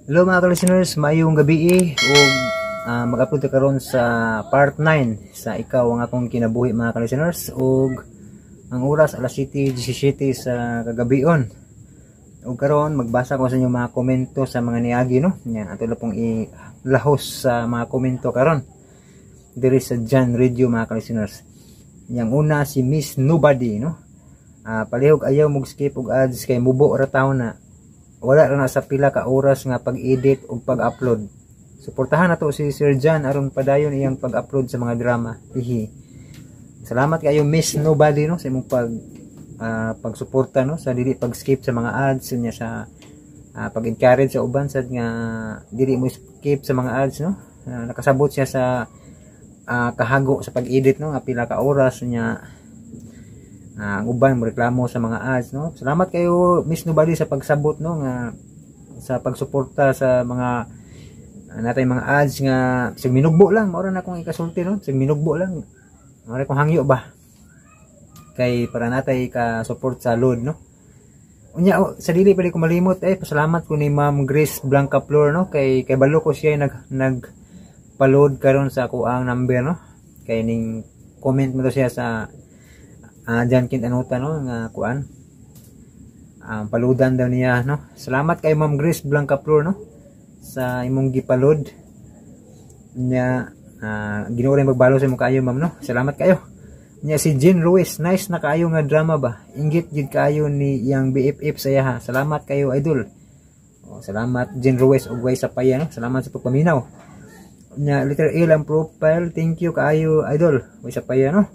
Hello mga ka-listeners, maayong gabi ug mag-upload ta karon sa part 9 sa Ikaw ang Akong Kinabuhi, mga ka-listeners, ug ang oras alas 7:17 sa kagabion. Ug karon magbasa ko sa inyo mga komento sa mga niagi, no. Nya ato lang pong ilahos sa mga komento karon diri sa John Radio, mga ka-listeners. Yang una, si Miss Nobody, no. Palihog ayaw mo skip og ads kay mubo ra taon na wala ra na sa pila ka oras nga pag-edit ug pag-upload. Suportahan nato si Sir John aron padayon iyang pag-upload sa mga drama. Hihi. Salamat kayo, Miss Nobody, no, sa imong pagsuporta, no, sa dili pag-skip sa mga ads niya, sa pag-encourage sa uban sad nga dili mo skip sa mga ads, no. Nakasabot siya sa kahago sa pag-edit, no, nga pila ka oras niya. Ang uban mo reklamo sa mga ads, no. Salamat kayo, Miss Nobody, sa pagsabot, no, nga sa pagsuporta sa mga natay mga ads nga sig minugbo lang. Mao ra na akong ikasulti, no, sig minugbo lang. Mao ra kong hangyo ba kay para natay ka support sa load, no. Unya, oh, sa dili pa di ko malimot eh, pasalamat ko ni Ma'am Grace Blanca Flor, no, kay balo ko siya nag nag paload karon sa akuang number, no, kay ning comment mo to siya sa John Kint Anuta, no, nga kuan, paludan daw niya, no. Salamat kay Ma'am Grace Blanca Flor, no, sa imong gipalod niya. Ginoo rin magbalo sa imong kaayo, ma'am, no. Salamat kayo. Niya si Jean Ruiz, nice na kaayo nga drama ba, inggit gid kaayo ni iyang BFF sa iyaha. Salamat kayo, idol. Oh, salamat, Jean Ruiz, ug way sa paya, no. Salamat sa pagpaminaw. Nya letter A lang profile, thank you kaayo, idol, way sa paya, no.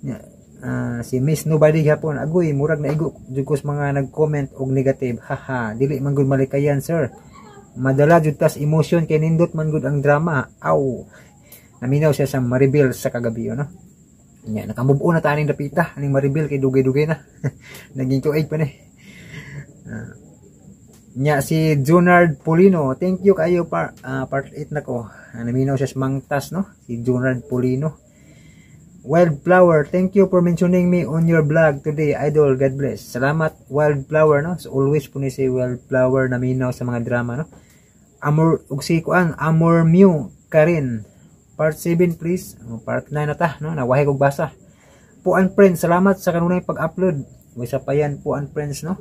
Nya si Miss Nobody gihapon, agoy, murag naigo jud ko sa mga nag-comment og negative, haha. Dili man gud malikayan, sir, madala jud tas emotion kay nindot man gud ang drama. Aw, naminaw siya sa Maribel sa kagabi, no. Nya nakamove on na ta aning dapita aning Maribel kay dugay-dugay na, naging tuig pa ni. Nya si Junard Polino, thank you kayo, part 8 na ko. Naminaw siya sa Mangtas, no, si Junard Polino. Wildflower, thank you for mentioning me on your vlog today, idol. God bless. Salamat, Wildflower, no. So, always po ni si Wildflower naminaw sa mga drama, no. Amor, ug si kuan, Amor Mew Karin. Part 7, please. Oh, part 9 na ta, no. Nawahi kog basa. Puan Friends, salamat sa kanunay pag-upload. May sa pa yan, Puan Friends, no.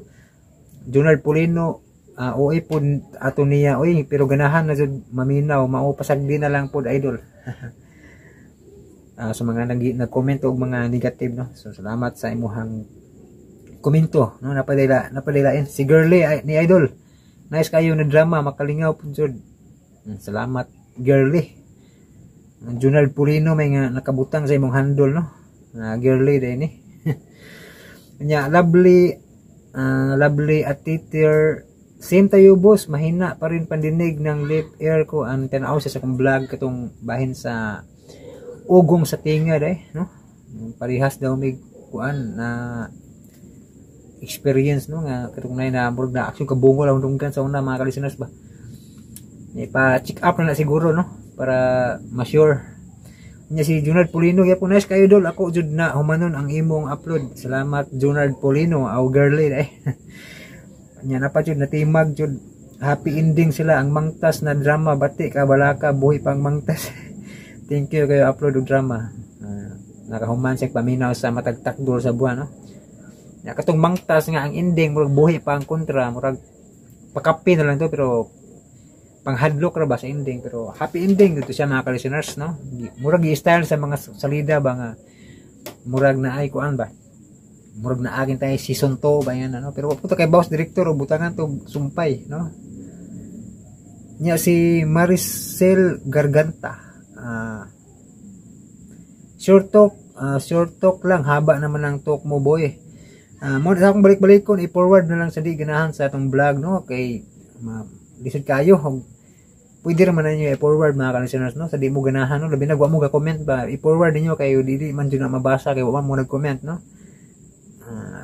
Junard Polino, OA po ato niya, oy, pero ganahan na jud maminaw, mao pasagdi na lang pod, idol. Sa mga nag-comment og mga negative, no. So salamat sa imuhang komento, no. Napadaylain si Girly ay, ni idol, nice kayo na drama, makalingaw pud jud. Salamat, Girly. Ang Junard Pulino may nga nakabutang sa imong handle, no, na Girly din ni. Nya lovely attitude, same tayo, boss, mahina pa rin pandinig ng left ear ko. Ang tanaw siya sa akong vlog katong bahin sa Ugong sa Tinga day, no. Parehas daw mig kuan na experience, no, nga katong nay na murag na action kabungol ang dunggan sa una, mga ka-listeners ba. Ipa check up na siguro, no, para ma-sure. Nya si Junard Polino gyapon, nice kayo, dol, ako jud na humanon ang imong upload. Salamat, Junard Polino, aw girly day. Nya napa jud natimag jud, happy ending sila ang Mangtas na drama, bati ka balaka, buhi pang Mangtas. Thank you kayo upload og drama. Nakahuman siya paminaw sa matag takdol sa buwan, no. Nya katong Mangtas nga ang ending murag buhi pa ang kontra, murag pakapi na lang to, pero panghadlok ra ba sa ending, pero happy ending dito siya, mga ka-listeners, no. Murag gi-style sa mga salida ba nga murag na ay kuan ba, murag na agin tayo season 2 ba yan, ano. Pero puto kay boss director o butangan to sumpay, no. Nya si Maricel Garganta, short talk, short talk lang, haba naman ang talk mo, boy. Mo sa akong balik-balikon, i-forward na lang sa di ganahan sa atong vlog, no, kay lisod kayo. Pwede raman ninyo i-forward, mga ka-listeners, no, sa di mo ganahan, no, labi na wa mo ga comment ba, i-forward ninyo kay dili man jud na mabasa kay wa man mo nag-comment, no.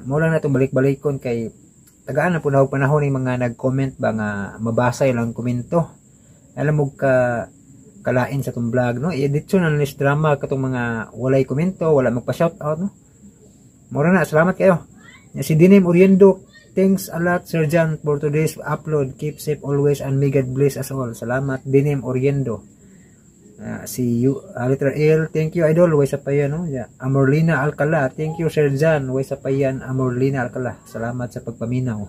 Mo lang na itong balik-balikon kay tagaan na po na panahon ng mga nag-comment ba nga mabasa ilang komento. Alam mo ka kalain sa tong vlog, no, i-edit na nis drama katong mga walay komento, wala magpa-shoutout, no. Mura na, salamat kayo. Si Dinim Oriendo. Thanks a lot, Sir John, for today's upload. Keep safe always and may God bless us all. Salamat, Binim Oriendo. Si U, letter L, thank you, idol. Way sa payan, no? Yeah. Amorlina Alcala, thank you, Sir John. Way sa payan, Amorlina Alcala. Salamat sa pagpaminaw.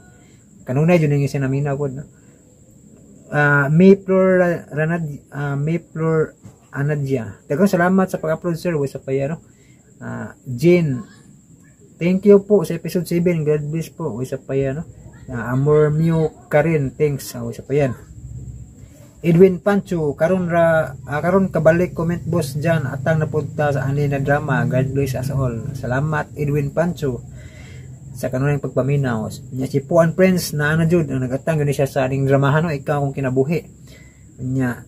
Kanunay jud ning siya naminaw pod, no? Mayflor Ranad, Mayflor Anadya. Daghang salamat sa pag-upload, sir. Way sa payan, no? Jane, thank you po sa episode 7. God bless po. Way sa payan, no? Amor Mew Karin, thanks. Way sa payan. Edwin Pancho, karon ra karon kabalik comment, boss Jan, atang napunta sa ani na drama. God bless us all. Salamat, Edwin Pancho, sa kanunay pagpaminaw. Nya si Puan Prince na ana jud ang nagatang gani siya sa aning dramahan, no, Ikaw Akong Kinabuhi. Nya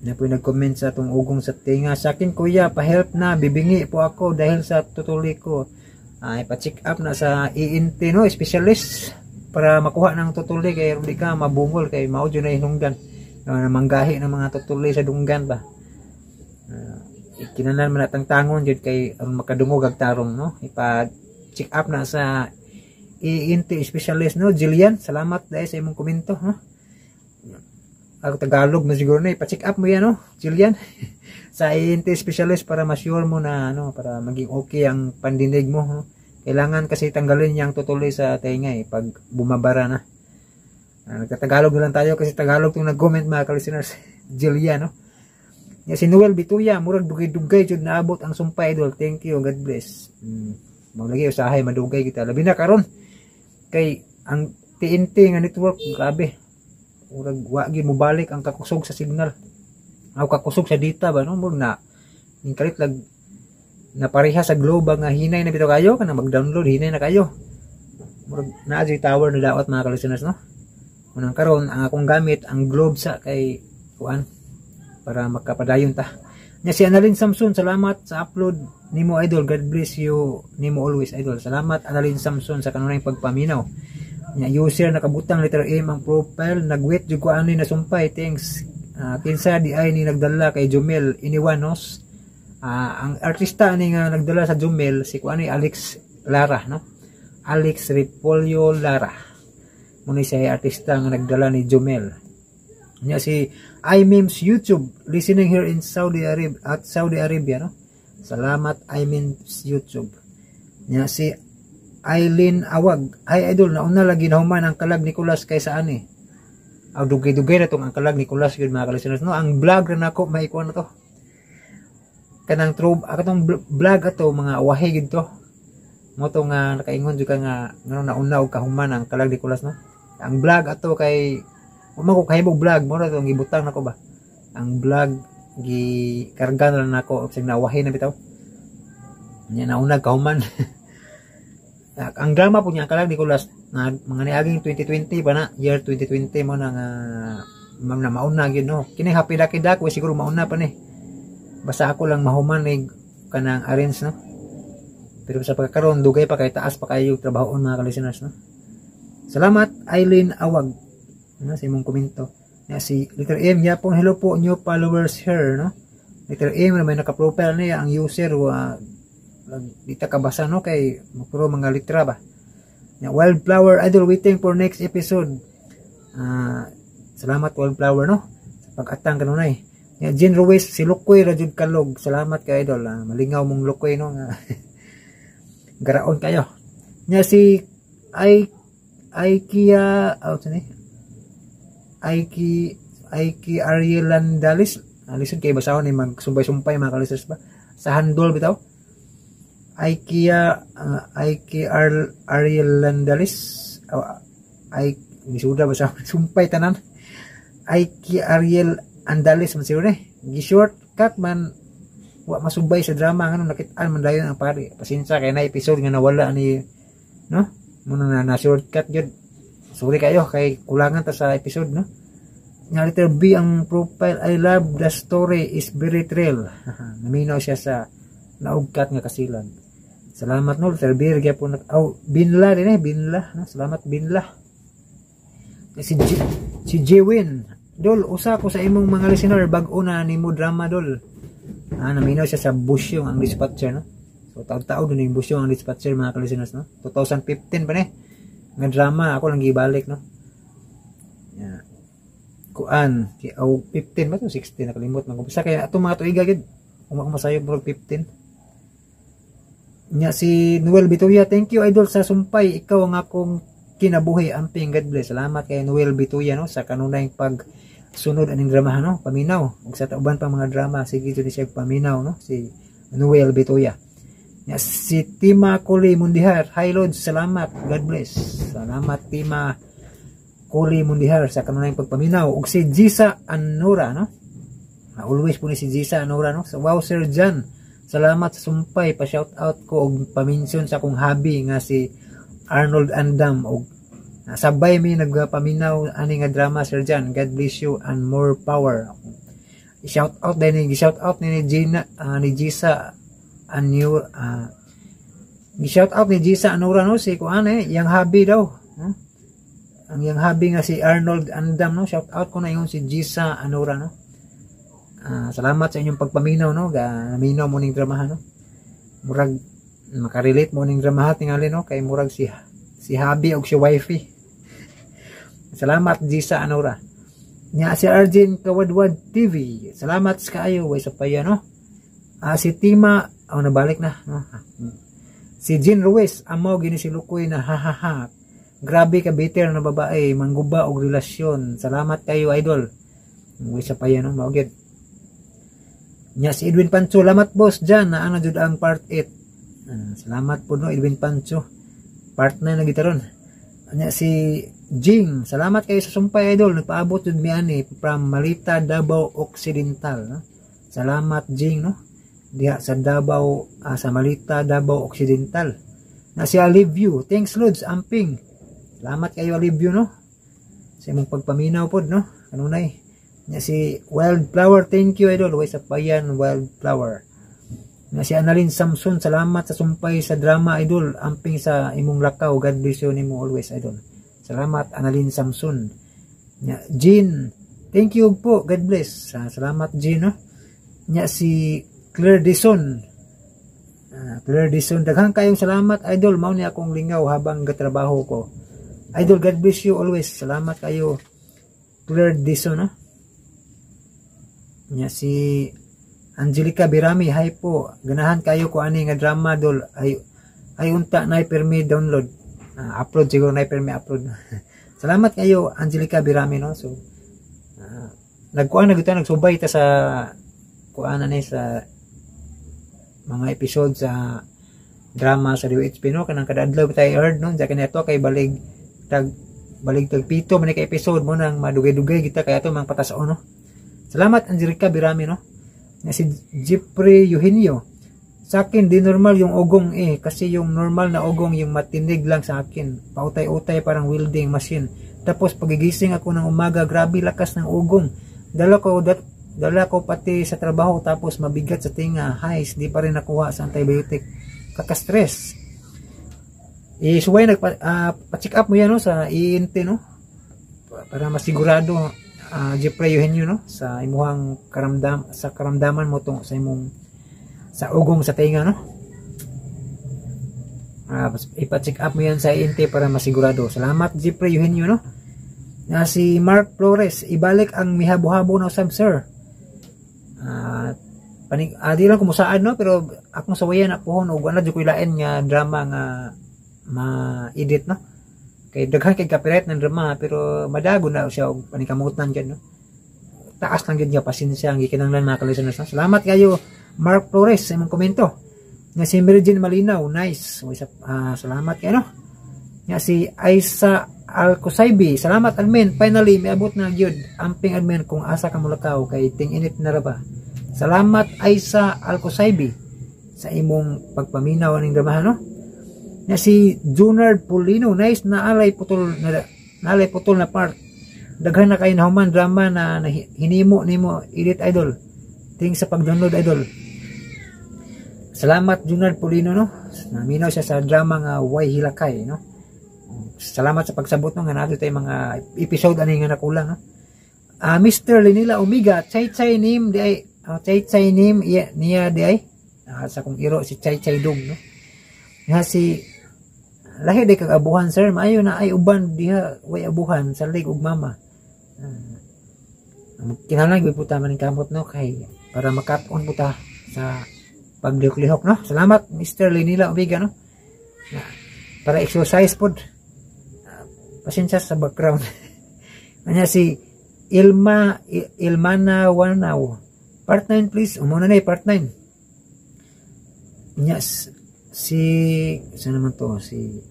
na po nag-comment sa atong ugong sa tinga. Sa akin, kuya, pa-help na, bibingi po ako dahil sa tutuli ko. Ay, pa-check up na sa ENT, no, specialist, para makuha ng tutuli kay di ka mabungol kay mao jud na hinungdan manggahi ng mga tutuli sa dunggan ba. Kinahanglan man natang tangon jud kay aron makadungog ag tarong, no. Ipa check up na sa ENT specialist, no. Jillian, salamat dahil sa imong komento, no. Ako Tagalog na siguro na, ipa-check up mo yan, no, Jillian, sa ENT specialist para ma-sure mo na ano, para maging okay ang pandinig mo, no? Kailangan kasi tanggalin yung tutuli sa tenga eh pag bumabara na. Nagtatagalog na lang tayo kasi Tagalog itong nag-comment, mga ka-listeners. Jillian, no? Ya, si Noel Bituya, murag dugay-dugay jud naabot ang sumpay, idol. Thank you, God bless. Mao lagi, usahay madugay kita. Labi na karon kay ang TNT nga network, grabe. Murag wa gyud mobalik ang kakusog sa signal. Aw, kakusog sa data ba, no? Murag na ning kalit lag na pareha sa Globe nga hinay na bitaw kayo kanang mag-download, hinay na kayo. Murag naa jud tower na daot, mga ka-listeners, no. Unang karon ang akong gamit ang Globe sa kay kuan para makapadayon ta. Nya si Annalyn Samson, salamat sa upload nimo, idol. God bless you nimo always, idol. Salamat, Annalyn Samson, sa kanunay pagpaminaw. Nya user nakabutang letter M ang profile, nagwait jud ko ani na sumpay. Thanks. Kinsa di ay ni nagdala kay Jumel Iniwanos? Ang artista ani nga nagdala sa Jumel si kuan ni Alex Lara, no? Alex Repolyo Lara. Muna siya artista nga nagdala ni Jumel. Nya si iMemes YouTube, listening here in Saudi Arabia, at Saudi Arabia, no. Salamat, iMemes YouTube. Nya si Eileen Awag, ay idol, nauna lagi nahuman ang Kalag Nicolas kaysa ani. Aw, dugay-dugay na tong ang Kalag Nicolas yun, mga ka-listeners, no. Ang vlog ra nako may kuan na to. Kanang true atong vlog ato mga wahi gid to. Mo to nga nakaingon jud ka nga ngano nauna og kahuman ang Kalag Nicolas, no. Ang vlog ato kay uma ko kahimog vlog mo na tong gibutang nako ba. Ang vlog gi karga na lang nako og nawahi na bitaw. Nya nauna kahuman. Ang drama po niya, ang Kalag Nicolas, na mga niaging 2020 pa na, year 2020 mo na nga ma'am na mauna gyud, no. Kini Happy Lucky Duck siguro mauna pa ni. Basta ako lang mahuman ni kanang arrange, no. Pero sa pagkakaroon dugay pa kay taas pa kayo trabahoon, mga ka-listeners, no. Salamat, Eileen Awag, no, sa imong komento. Ya, si letter M yapon, hello po, new followers here, no. Letter M na may naka-profile niya ang user wa di ta kabasa, no, kay puro mga litra ba. Ya, Wildflower, idol, waiting for next episode. Salamat, Wildflower, no, sa pag-atang kanunay. Ya, Jean Ruiz, si Lukoy ra jud kalog. Salamat kay idol. Malingaw mong Lukoy, no, nga garaon kayo. Nya si ay Aikia, oh, sini? Aiki Aiki Ariel Landalis. Listen kay basahon ni magsumpay-sumpay, mga kalisers ba. Sa handol bitaw. Aikia Aiki Ariel Landalis, oh, ay misuda ba sa sumpay tanan. Aiki Ariel Andalis man siguro eh. Gi shortcut man, wa masubay sa drama ngano nakit-an man dayon ang pari. Pasensya kay na episode nga nawala ni, no. Muna na na shortcut gyud. Sorry kayo kay kulangan ta sa episode, no. Nga letter B ang profile, I love the story, is very thrill. Naminaw siya sa naugkat nga kasilag. Salamat, no, letter B gyapon. Oh, Binla din eh, Binla, no? Salamat, Binla. Si Jewin, dol, usa ko sa imong mga listener, bag-o na nimo drama, dol. Naminaw siya sa Busyong ang Dispatcher, no. So taod-taod din yung Busyong ang Dispatcher, mga ka-listeners, no. 2015 pa ni. Nga drama ako lang gibalik, no. Yeah. Kuan, oh, 15 ba to, 16, nakalimot man ko. Basta kay atong mga tuiga gid. Kung ako masayop, murag 15. Nya si Noel Bituya, "Thank you, idol, sa sumpay. Ikaw ang akong kinabuhi. Amping, God bless." Salamat kay Noel Bituya, no, sa kanunay pag sunod aning drama, no, paminaw ug sa uban pang mga drama, sige jud siya paminaw, no, si Noel Bituya. Nya si Tima Kuli Mundihar, "Hi Lods, salamat, God bless." Salamat, Tima Kuli Mundihar, sa kanunay pagpaminaw. Ug si Gisa Anura, no. Always po ni si Gisa Anura, no. So, "Wow, Sir John, salamat sa sumpay. Pa shout out ko og pa-mention sa akong hubby nga si Arnold Andam og sabay mi nagpaminaw ani nga drama, Sir John. God bless you and more power." Shout out din ni shout out ni Gina, ni Gisa Anur, shout out ni Gisa Anura, no, si kuan eh yang hubby daw, no? Ang yang hubby nga si Arnold Andam, no. Shout out ko na yung si Gisa Anura, no. Salamat sa inyong pagpaminaw, no. Ga naminaw mo ning dramahan, no. Murag makarelate mo ning dramahan tingali, no, kay murag si hubby og si wifey. Salamat, Gisa Anura. Nya si Arjun Kawadwad TV. Salamat sa kaayo way sa paya, no. Si Tima, oh, nabalik na, no. Si Jean Ruiz, "Amaw gini si Lukoy na, ha ha ha. Grabe ka bitter na babae, mangguba og relasyon. Salamat kayo, idol." Way sa paya, no, mao gyud. Nya si Edwin Pancho, "Salamat, boss Jan, na ano jud ang part 8." Salamat po, no, Edwin Pancho. Part 9 na gitaron. Nya si Jing, "Salamat kayo sa sumpay, idol. Nagpaabot jud mi ani from Malita, Davao Occidental," no. Salamat, Jing, no. Diha sa Davao, sa Malita, Davao Occidental. Na si Alivio, "Thanks, Lods, amping." Salamat kayo, Alivio, no. Sa imong pagpaminaw pod, no. Kanunay. Nya si Wildflower, "Thank you, idol." Way sa payan, Wildflower. Na si Annalyn Samson, "Salamat sa sumpay sa drama, idol. Amping sa imong lakaw. God bless you nimo always, idol." Salamat, Annalyn Samson. Nya Jean, "Thank you po. God bless." Salamat, Jean, no. Nya si Claire Dison. Claire Dison, "Daghang kayong salamat, idol. Mao ni akong lingaw habang gatrabaho ko. Idol, God bless you always." Salamat kayo, Claire Dison, no. Nya si Angelica Birami, "Hi po. Ganahan kayo ko ani nga drama, dol. Ay unta na permi download." Upload siguro na permi upload. Salamat kayo, Angelica Birami, no. So nagkuan na gyud, nagsubay ta sa kuan na ni sa mga episode sa drama sa DOHP, no, kanang kada adlaw tayo aired, no. Diya kini kay balig tag 7 man ka episode mo nang madugay-dugay kita kaya to mga patason, no. Salamat, Angelica Birami, no. Na si Jeffrey Eugenio, "Sa akin, di normal yung ugong eh. Kasi yung normal na ugong, yung matinig lang sa akin. Pautay-utay, parang welding machine. Tapos pagigising ako ng umaga, grabe lakas ng ugong. Dala ko pati sa trabaho, tapos mabigat sa tinga. Hays, di pa rin nakuha sa antibiotic. Kaka-stress." Isuway nagpa pa-check up mo yan, no, sa ENT, no, para masigurado, Jeffrey Eugenio, no, sa imuhang karamdam sa karamdaman mo tong sa imong sa ugong sa tinga, no. Ipa-check up mo yan sa ENT para masigurado. Salamat, Jeffrey Eugenio, no. Na si Mark Flores, "Ibalik ang mihabo-habo na usab, sir." Panig di lang kumusaad, no, pero akong sawayan na pohon og wala jud koy lain nga drama nga ma-edit, no, kay daghan kay copyright ng drama, pero madago na siya og panikamutan gyud, no. Taas lang gyud nga pasensya ang gikinahanglan, mga ka-listeners, no? Salamat kayo, Mark Flores, sa imong komento. Nga si Mary Jane Malinaw, "Nice." Salamat kayo, no. Nga si Aisa Alcosaibi, "Salamat, admin. Finally miabot na gyud. Amping, admin, kung asa ka mulakaw kay ting-init na ra ba." Salamat, Aisa Alcosaibi, sa imong pagpaminaw ning dramahan, no. Nga si Junard Pulino, "Nice, na alay putol na, naalay putol na part. Daghan na kay nahuman drama na hinimo nimo edit, idol. Thanks sa pag-download, idol." Salamat, Junard Pulino, no. Naminaw siya sa drama nga Way Hilakay, no. Salamat sa pagsabot, no, nga nato tay mga episode ani nga nakulang, no. Mr. Linila Omega, "Chay Chay name di ay, Chay Chay name iya, niya di ay." Sa kong iro si Chay Chay Dog, no. Nga si Lahi day kag abuhan sir, maayo na ay uban diha way abuhan sa lig ug mama. Kinahanglan gyud puta man kamot no kay para makat-on puta sa paglihok-lihok no. Salamat Mr. Lenila Omega no. Para exercise pod. Pasensya sa background. Anya si Ilmana Wanaw. Part 9 please. Umuna na part 9. Anya si saan naman to? Si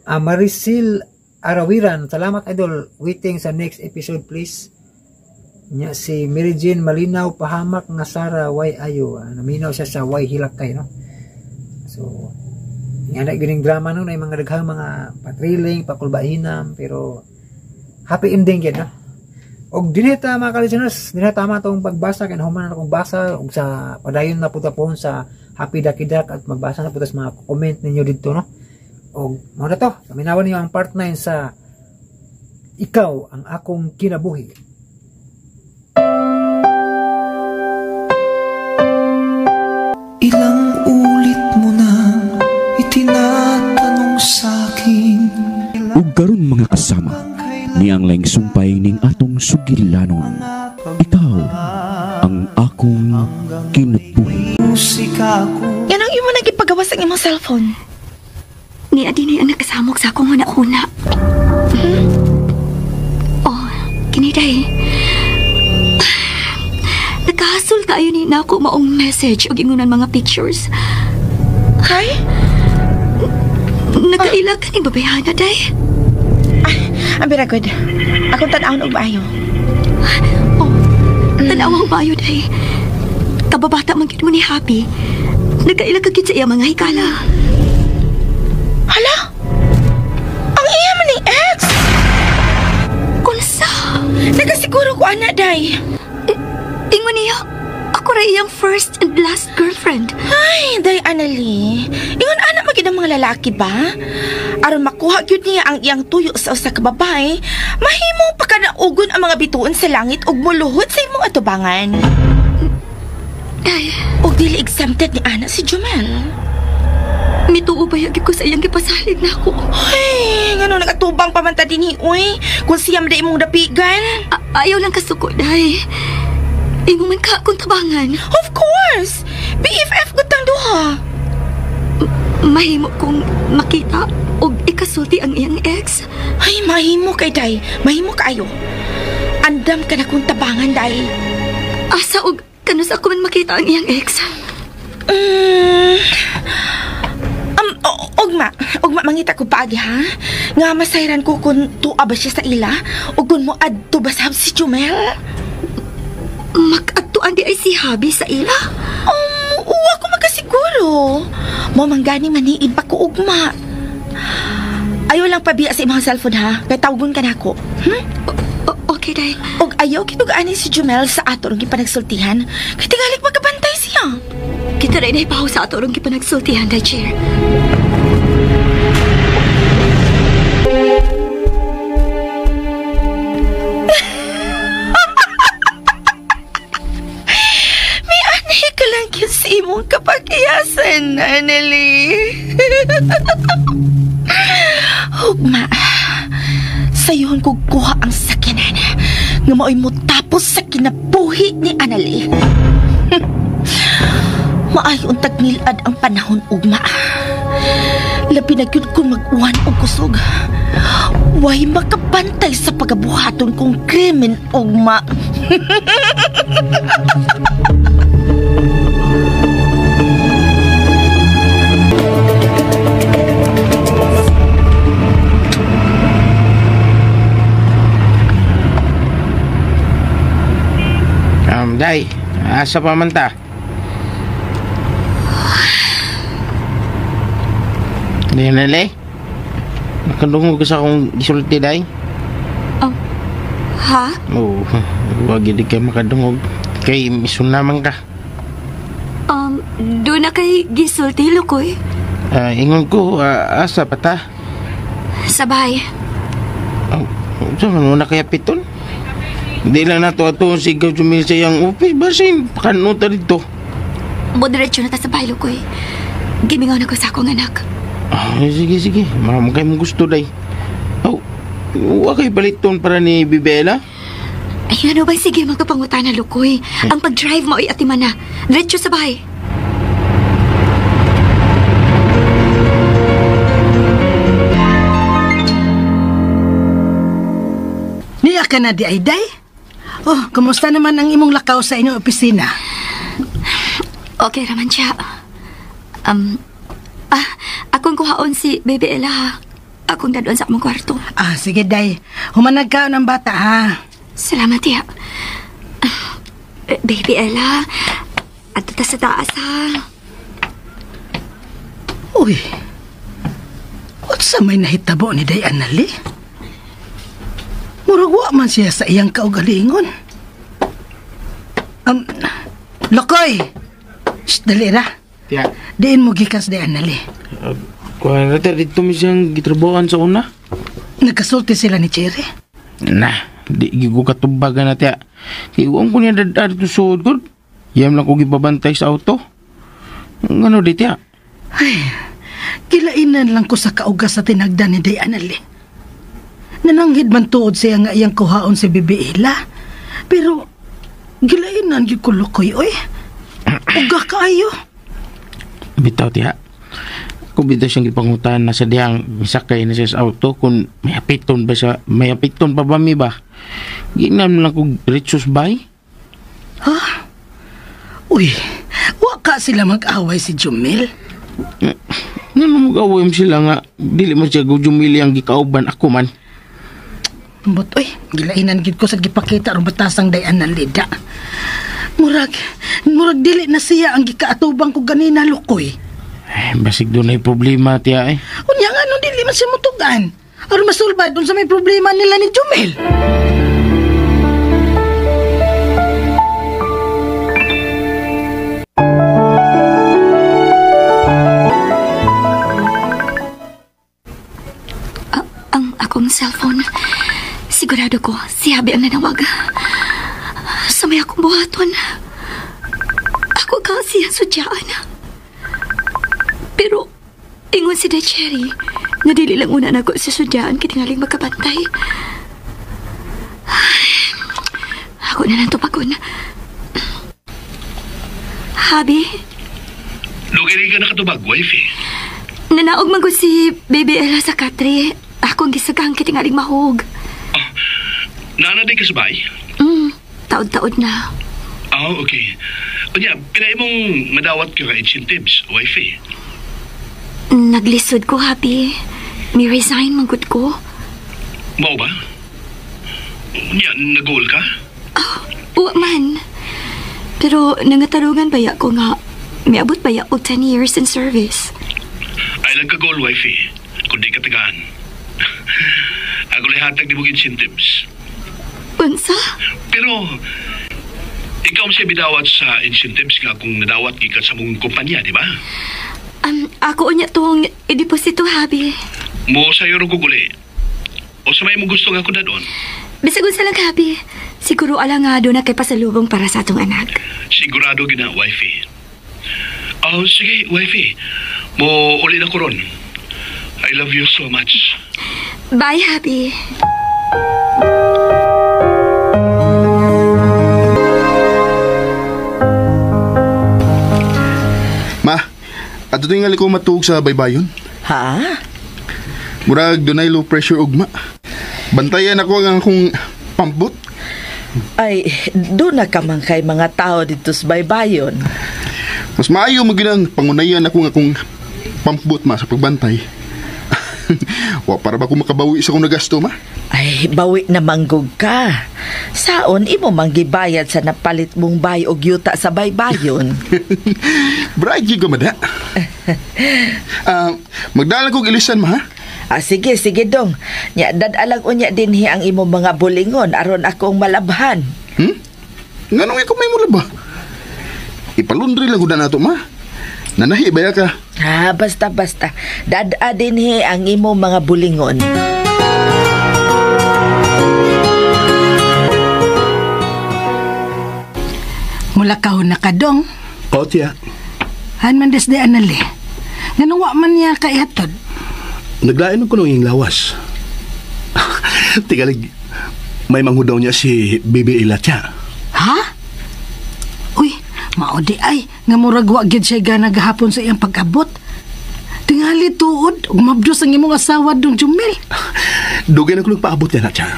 Marisil Arawiran. Salamat idol. Waiting sa next episode please. Nya si Mary Jane Malinaw pahamak nga Sara way ayo. Naminaw siya sa way hilakay no. So nga na gining drama no, na mga daghang mga patriling, pakulbahinam, pero happy ending gyud no. Og dinhi ta mga ka-listeners, dinhi tama tong pagbasa kay nahuman na akong basa og sa padayon na pud ta sa Happy Dakidak at magbasa na pud sa mga comment ninyo didto no. Og mao na to, paminawan niyo ang part 9 sa Ikaw ang Akong Kinabuhi. Ilang ulit mo na itinatanong sa'kin. Ug karon mga kasama, niang laing sumpay ning atong sugilanon. Ikaw ang akong kinabuhi. Yan ang imo nagipagawas ang imong cellphone. Ni adinay ang nakasamok sa akong huna-huna. Oh, kiniday. Nakahasol kaayo ni na ako maong message og ingunan mga pictures. Kay? Nakaila ka ning babayhana, day. Ang very good. Akong tan-awon og maayo. Oh, tan-awang maayo, day. Kababata man gyud mo ni Happy. Nakaila ka gyud sa iya mga hikala. Hala? Ang iya man ning ex! Unsa? Nakasiguro ko ana, day. Ingon niya, ako ra iyang first and last girlfriend. Ay, day Annalie. Ingon ana man gyud ang mga lalaki ba? Aron makuha gyud niya ang iyang tuyo sa usa ka babae, mahimo pa ka naugon ang mga bituon sa langit ug moluhod sa imong atubangan. Day, ug dili exempted ni ana si Jumel. Mituo ba yagi ko sa iyang gipasalig na ako? Ay, ngano nagatubang pa man ta dinhi, uy? Kung siya man imong dapigan. Ayaw lang kasuko, day. Imo man ka akong tabangan. Of course! BFF ko tang duha. Mahimo kong makita og ikasulti ang iyang ex. Ay, mahimo kay day. Mahimo kaayo. Andam ka na kong tabangan, day. Asa og kanus ako man makita ang iyang ex? Ugma, mangita ko paagi, ha? Nga masayran ko kung tuwa ba siya sa ila o kung mo adto ba sa si Jumel? Mag-adtuan di ay si Habi sa ila? Uwa ko makasiguro. Mo manggani maniid pa ko ugma. Ayaw lang pabiya sa imong cellphone, ha? Kay tawgon ka na ako. Okay, day. Og ayaw kitugaan si Jumel sa ato rong gipanagsultihan. Kay tingalik magkabantay siya. Kita rin ay pahaw sa ato rong gipanagsultihan, day, Chair. May anay ka lang yun sa imong kapakiyasan, Annalie. Hugma, sayon ko kuha ang sakyanan nga mao'y motapos sa kinabuhi ni Annalie. Maayo untag nilad ang panahon, ugma. Labi na gyud kung mag-uwan og kusog. Way makabantay sa pagabuhaton kong krimen, ugma. Day, asa pa man ta? Di na, le? Nakadungog ka sa akong gisulti, day? Oh, ha? Oo, wag hindi ka makadungog. Kay misun naman ka. Doon na kay gisulti, Lukoy. Ingon ko, asa pa ta? Sa bahay. Oh, saan man mo na kaya piton? Hindi lang nato ato sigaw Jumil sa iyang office. Basin, pakanota dito. Moderatio na ta sa bahay, Lukoy. Gimingaw na ko sa akong anak. Ay, sige, sige. Marami kayo mong gusto, day. Oh, wa kayo paliton para ni Bibela? Ay, ano ba? Sige, magkapangutan na, Lukoy. Ang pag-drive mo ay atima na. Diretso sa bahay. Niya ka na di ay day? Oh, kumusta naman ang imong lakaw sa inyong opisina? Okay raman siya. Akong kuhaon si Baby Ella, ha. Akong dadon sa akong kwarto. Ah, sige day. Humanag ka ng bata, ha. Salamat, tiya. Baby Ella, adto ta sa taas, ha. Uy, unsa may nahitabo ni Day Anali? Murag wa man siya sa iyang kaugalingon. Lokoy! Shh, dali ra. Tiya. Diin mo gikas Day Anali. Kuha na dito mi siyang gitrabahoan sa una. Nagkasulti sila ni Cherry. Nah, di gigo katumbagan na tiya. Kaya ko niya dadad ito suod ko. Yam lang ko gibabantay sa auto. Ano di tiya? Ay, kilainan lang ko sa kaugas sa tinagdan ni Day Anali. Nananghid man tuod siya nga iyang kuhaon si Bibi Ella. Pero, gilainan gyud ko Lukoy, oy. Uga kaayo. Bitaw tiya. Kung bitaw siyang gipangutan na sa diyang misakay na siya sa auto kung may apiton ba siya, may apiton pa ba mi ba? Ginam lang kong retsos bay. Ha? Uy, wa ka sila mag-away si Jumil? Ano mag-away mo sila nga, dili man siya Jumil ang gikauban ako man. But, uy, gilainan gid ko sa gipakita aron batasang Day Analida. Murag dili na siya ang gikaatubang ko ganina, Lukoy. Eh, basig doon ay problema, tiya eh. Unya nga, no, dili man siya mutugan. Aron masulbad dun sa may problema nila ni Jumil. Ang akong cellphone. Sigurado ko, si Habi ang nanawag. Sa may akong buhaton. Ako ka siya sudyaan. Pero, ingon si De Cherry, nga dili lang una nako si sudyaan kitingaling magkabantay. Ay, ako na lang tupagon. Habi? Lugay ka nakatubag, wife eh. Nanaog man ko si Baby Ella sa katre. Akong gisagang kitingaling mahog. Oh, naana din ka sa bahay? Taod-taod na. Oh, okay. Unya, pinay mong madawat ka incentives, wife eh. Naglisod ko, Happy. May resign manggod ko. Mao ba? Unya, nag-goal ka? Oh, uwa man. Pero nangatarungan baya ko nga, miabot baya og 10 years in service. Ay lang ka-goal, wife eh. Kundi ka tagaan. Ako lang hatag di mo incentives. Unsa? Pero, ikaw siya bidawat sa incentives nga kung nadawat gikan sa mong kumpanya, di ba? Ako unya tong i-deposito, Habi. Mo sa'yo ro guguli. O sa may mo gusto nga ako na doon? Bisag unsa lang, Habi. Siguro ala nga doon na kay pasalubong para sa atong anak. Sigurado gina, wifey. Oh, sige, wifey. Mo uli na ko ron. I love you so much. Bye, Habi. Ma, ato tingali ko matuog sa baybayon. Ha? Murag dunay low pressure ugma. Bantayan ako ang akong pampot. Ay, doon na ka man kay mga tao dito sa baybayon. Mas maayo maginang pangunayan ako nga akong pampot ma sa pagbantay. Wa para ba ko makabawi sa akong nagasto ma? Ay, bawi na manggog ka. Saon imo manggibayad sa napalit mong bay og yuta sa baybayon. Bright gyud ka mada. Magdala kog ilisan ma ha? Ah, sige, sige dong. Nya dadalang unya dinhi ang imong mga bulingon aron akong malabhan. Nganong ikaw may mulaba? Ipalundri lang gud na nato ma. Nanahi ba ka? Ah, basta basta. Dada dinhi ang imong mga bulingon. Mula kahon na ka dong. O tiya. Han man des de anali. Nanuwa man niya kaihatod. Naglain ko nung iyang lawas. Tigalig, may manghudaw niya si Bibi Ila tiya. Ha? Uy, maodi ay, nga murag wa gyud siya gana gahapon sa iyang pag-abot. Tingali tuod, ug mabdos ang imong asawa dong Jumil. Dugay na ko nagpaabot niya na tiya.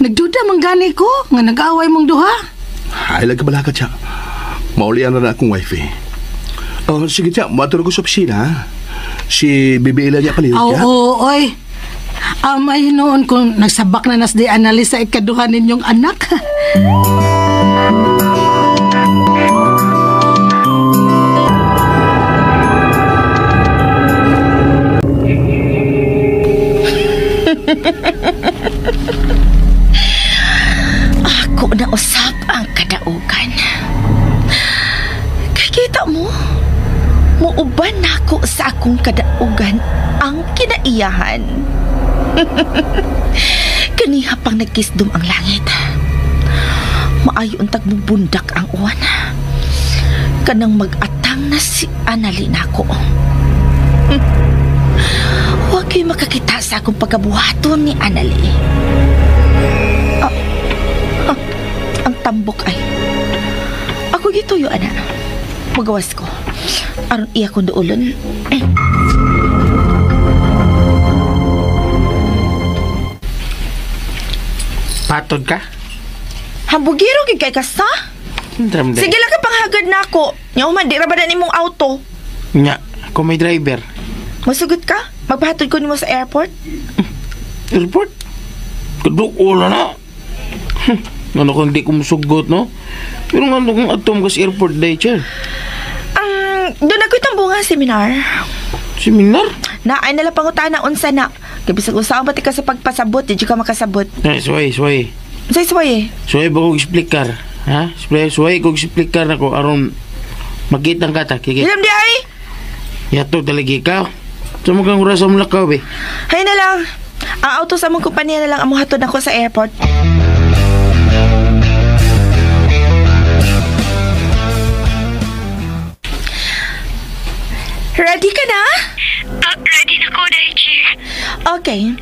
Nagduda man gani ko, nga nag-away mong duha. Ay, lang kabalaka tiya. Maulian na na akong wife eh. Oh, sige tiya, matulog ko sa opisina. Si Bibi Ila niya palihog tiya. Oo, oy. Amay noon kung nagsabak na nas di analisa ikaduha ninyong anak. Ako na usap ang kadaugan. Kikita mo, muuban nako sa akong kadaugan ang kinaiyahan. Kaniha pang nagkisdom ang langit. Maayo untag mubundak ang uwan. Kanang mag-atang na si Anali nako. Huwag kayo makakita sa akong pagkabuhaton ni Anali. Ang tambok ay. Ako gituyo, ana. Magawas ko. Aron iya kong duulon. Patod ka? Hambugiro gid kay kasta? Sige lang ka panghagad na ako. Nya man, di ra ba na nimong auto? Nya, kung may driver. Masugot ka? Magpahatod ko nimo sa airport? Airport? Kaduol na. Ano kung di ko musugot, no? Pero nga kung atom ka sa airport day, chair. Doon ako itambungan seminar. Seminar? Na, ay nala pangutana unsa na. Kabisag usaon ba ti ka sa pagpasabot, di ka makasabot. Ay, suway, suway. Say suway eh. Suway ba kong explicar? Ha? Suway kong explicar ako aron magkitang kata, kiki. Ilam di ay! Yato talaga ikaw. Sa mga oras ang lakaw, be. Hay na lang. Ang auto sa mong kumpanya na lang ang muhatod ako sa airport. Ready ka na? Ready na ko, Daichi. Okay.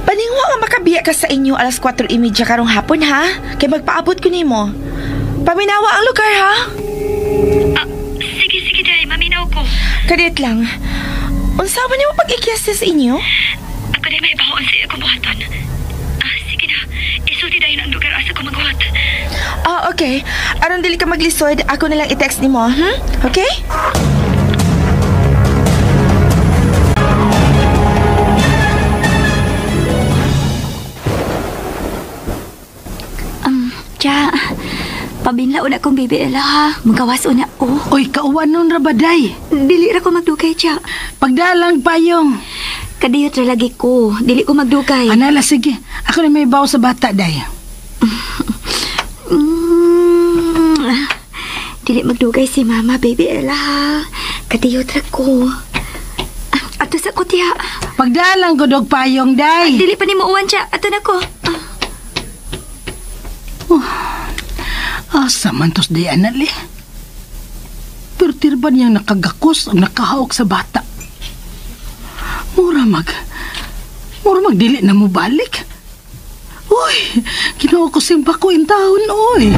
Paningwa nga makabiya ka sa inyo alas 4:30 karong hapon, ha? Kay magpaabot ko nimo. Paminawa ang lugar, ha? Sige, sige, Day. Maminaw ko. Kadit lang. Unsa man nimo pag-ikyas sa inyo? Ako day may baon sa akong buhaton. Sige na. Isulti dayon ang lugar asa ko maghuwat. Okay. Aron dili ka maglisod, ako na lang i-text nimo, Okay? Cha, pabinla una kong baby Ella, ha? Magawas una ko. Uy, kauwan nun ra ba, day? Dili ra ko magdugay, Cha. Pagdalang payong. Kadiyot ra lagi ko. Dili ko magdugay. Anala, sige. Ako na may baw sa bata, day. Dili magdugay si Mama, baby Ella, ha? Kadiyot ra ko. Ato sa kutya. Pagdalang ko dog payong, day. Dili pa ni mo uwan, Cha. Ato na ko. Asa man tos di anali. Pero tirba niyang nakagakos ang nakahaok sa bata. Mura mag dili na mo balik. Uy, Ginoo ko simba ko in taon, oy.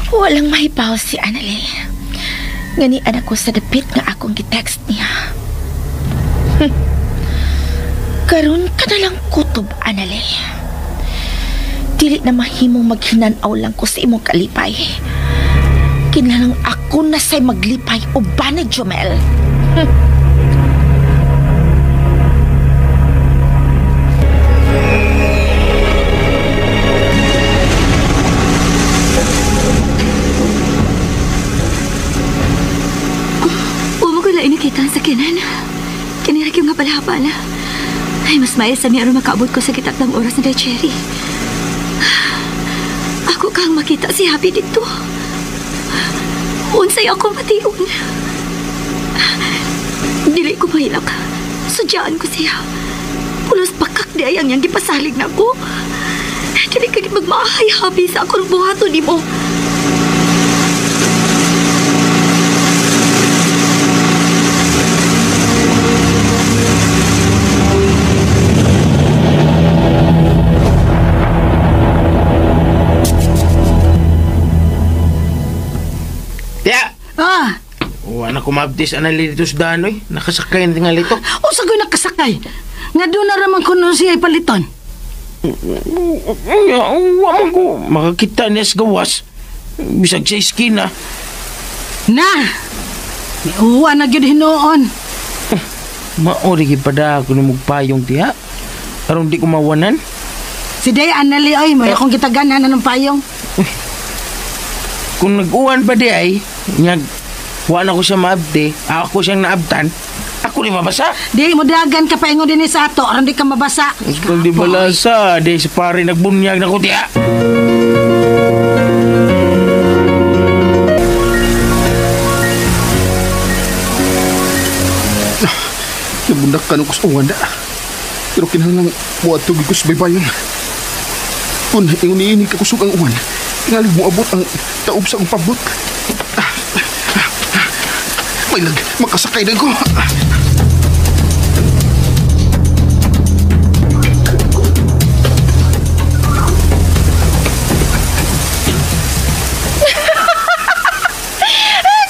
Walang mahibaw si Annalie. Ngani anak ko sa dapit nga akong gitext niya. Karon ka na lang kutob, Annalie. Dili na mahimong maghinanaw lang ko sa imong kalipay. Kinahanglan ako na say maglipay o ba ni Jomel. Kita sa kinan. Kinira yung nga palahapal. Ay, mas maya sa mi aron makaabot ko sa kitatlang oras na Cherry. Ako kang makita si Happy dito. Unsay ako mation. Dili ko mahilak. Sudyaan ko siya. Pulos pakak di ay ang iyang gipasalig na ako. Dili ka di magmaahay, Habi, sa akong buhaton nimo. Tiya! Ah! Wala ko maabdis anali dito sa danoy. Nakasakay na tingali ito. O sa ko'y nakasakay. Nga doon na ramang kuno siya ipaliton. Wa man ko makakita niya sa gawas. Bisag sa iskina. Na! Niuwa na gyud hinuon. Maori gipada ako na mugpayong tiya. Aron di ko mawanan. Si Day Anali oy, may akong gitaganan ng payong. Kung nag-uwan pa di ay, nyag, wa na ko siya maabdi, ako siyang naabtan, ako ni mabasa. Di mo dagan ka paingon din sa ato, aron di ka mabasa. Kung di balasa, di sa pare nagbunyag na ko tiya. Nabundak ka nung kusuwan na. Pero kinahanglan mo at tugig ko sa baybayon. Kung ingon-iinig ka kusog ang uwan, tingalig mo abot ang taob sa akong pabot. May lag, makasakay na ko.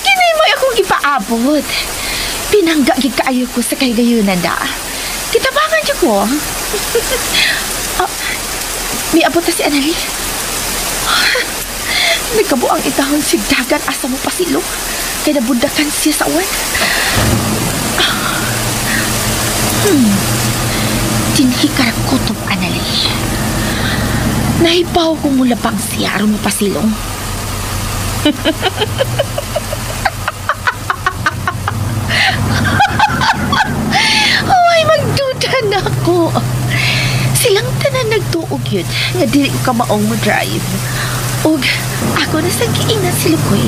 Kini mo akong gipaabot. Pinangga gid kaayo ko sa kahigayunan da. Kitabangan jud ko. Oh, may abot na si Anali. Nagkabuang itahon si dagan asa mo pasilo. Kaya nabundakan siya sa uwan. Tinhi karakutob, Anali. Nahibaw kong mulabang siya aron mo pasilong. Ay, magduda na ako. Silang tanan nagtuog yun nga dili ko kamaong mo drive. Og ako na sa giingnan si Lukoy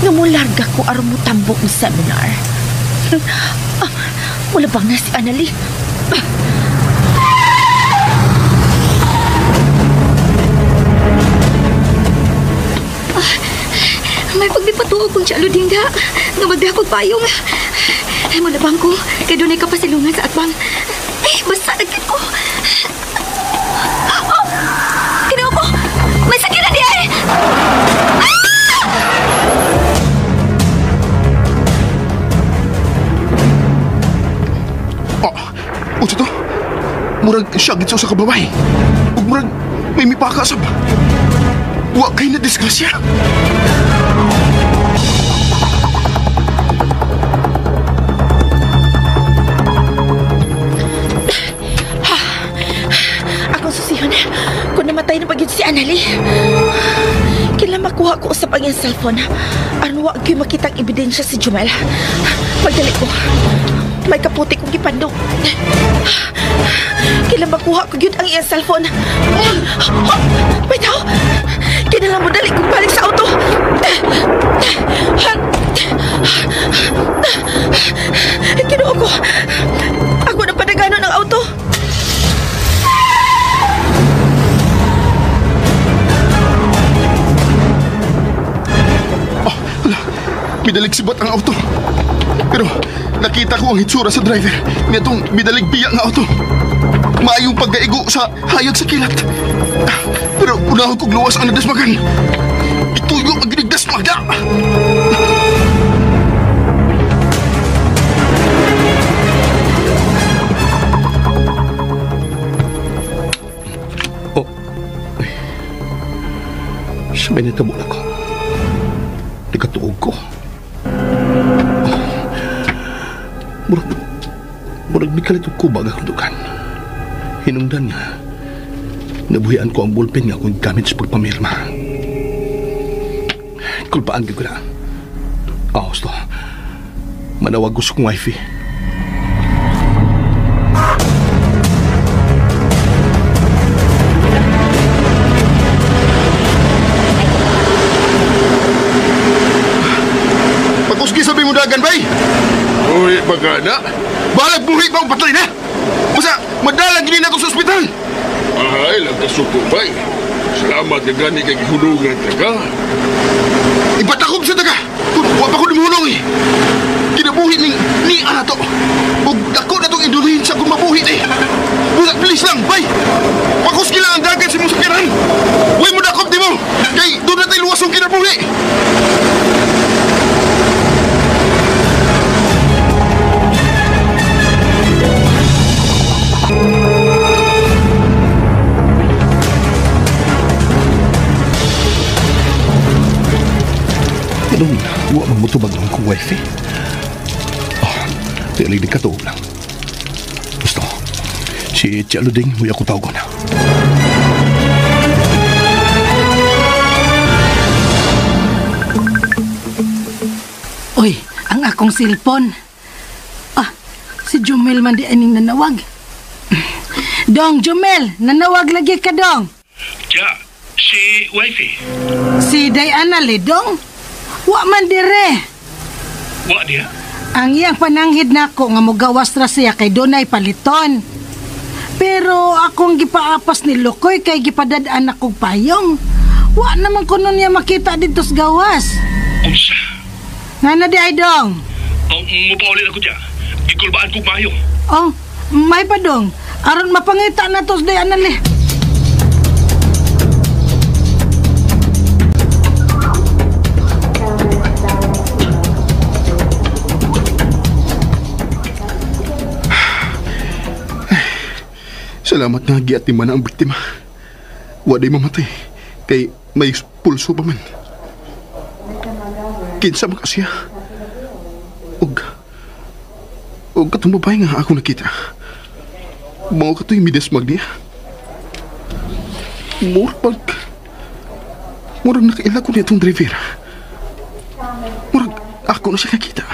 nga mularga ko aron mo tambok ng seminar. Wala bang na si Anali? May pagdipatuog kong tiyalo dingga nga magdakog payong. Ay, mulabang ko kay dunay kapasilungan sa atbang. Ay, basta nagkit ko. Oh! Kinaw ko! May sakit na di ay! Ah! Oh, unsa to? Murag siya gitso sa kababay. Ug murag may mipaka sab. Wa kay na disgrasya. Akong susihon, kung namatay na pag si Anali. Kailan makuha ko usap ang iyang cellphone. Aron wa gyud makitang ebidensya si Jumel. Pagdali ko, may kaputi kong gipandong. Kailan makuha ko gyud ang iyang cellphone. May tao! Kailan mo dali kong balik sa auto. Kinuha ko. Ako na padagano ng auto. Oh, hala. Bidalig sibat ang auto. Pero nakita ko ang hitsura sa driver. Nitong bidalig biya nga auto. Maayong pagkaigo sa hayag sa kilat. Pero unahon kong luwas ang nadasmagan. Ituyo ang ginigdasmaga. Oh. Ay. Sabay natabo na ko. Nagkatuog ko. Murag mikalit og kubag akong dukan. Hinungdan nga, nabuhian ko ang ballpen nga akong gamit sa pagpamirma. Kulpaan ko na. Ahos to. Manawag ko sa kong wifey. Pag-uski sabi mo dagan, bay! Uy, pagana. Balag buhi pa ang patay na! Basta, madalang gini na sa ospital! Ay, lagkasuko, bay. Salamat na gani kay gihulungan ka. Ipatakop sa taga! Kung wa pa ko dumuhulong eh! Kinabuhi ning ni ato. Ug dako na tong indulhin sa kung mabuhi eh. Busa, please lang, bay! Pakus kila ang dagat sa mong sakyanan! Huwag mo dakop di mo! Kay doon na tayo luwas ang kinabuhi! Anong wa man mutubag ang akong wife eh? Oh, tiyalig di katuog lang. Gusto, si Tia Luding may ako tawag na. Uy, ang akong cellphone. Ah, si Jumel man di aning nanawag. Dong, Jumel, nanawag lagi ka, dong. Tia, si wifey. Si Diana le, dong. Wa man dire. Wa diya? Ang iyang pananghid nako nga mogawas ra siya kay dunay paliton. Pero akong gipaapas ni Lukoy kay gipadad-an akong payong. Wa naman kuno niya makita dito sa gawas. Unsa? Nga na di ay dong? Oh, mupauli ako diya. Gikulbaan kog mayo. Oh, may pa dong. Aron mapangita na to sa Diana le. Salamat nga giatiman na ang biktima. Waday mamatay. Kay may pulso pa man. Kinsa man ka siya. Og katong babae nga ako nakita. Mao kato'y midesmag niya. Murag nakaila ko niya itong driver. Murag ako na siya nakita.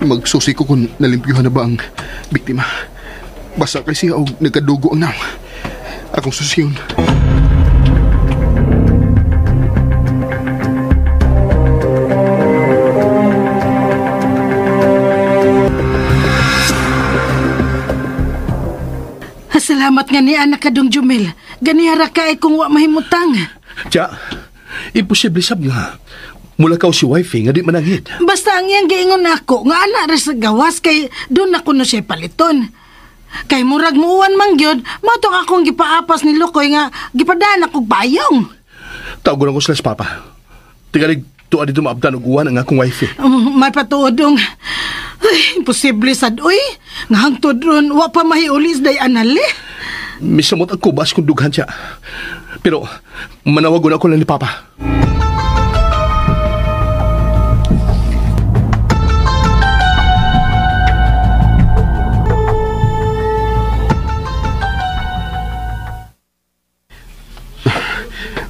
Magsusi ko kung nalimpyuhan na ba ang biktima. Basta kay siya o nagkadugo ang naw. Akong susiyon. Salamat nga ni anak kadong Jumil. Ganihara ka ay kung wa mahimutang. Tiya, imposible sab nga. Mula ka si wifey nga di mananghid. Basta ang iyang giingon nako nga anak ra sa gawas kay doon ako no siya paliton. Kay murag muuwan man gyud, mao akong gipaapas ni Lukoy nga gipadaan akong payong. Tawagon ako sila sa papa. Tingalig tuwa dito maabdan og uwan ang akong wifey. May patuodong. Ay, imposible sad oy. Nga hangtod ron wa pa mahiulis day anali. Misamot ang kubas kung dughan siya. Pero manawagon ako lang ni papa.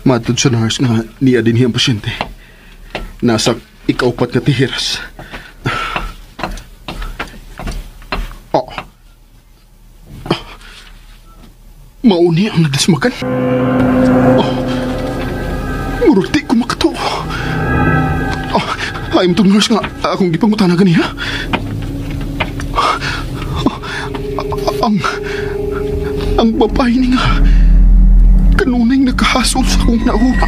Matod sa nurse nga niya din hiyang pasyente. Nasa ikaupat nga tihiras. Oh. Mauni ang nadasmagan. Oh. Murag di ko makatuo. Oh, ayaw itong nurse nga akong gipangutana ganiha. Oh, ang babae ni nga kanunay nakahasol sa akong nauna.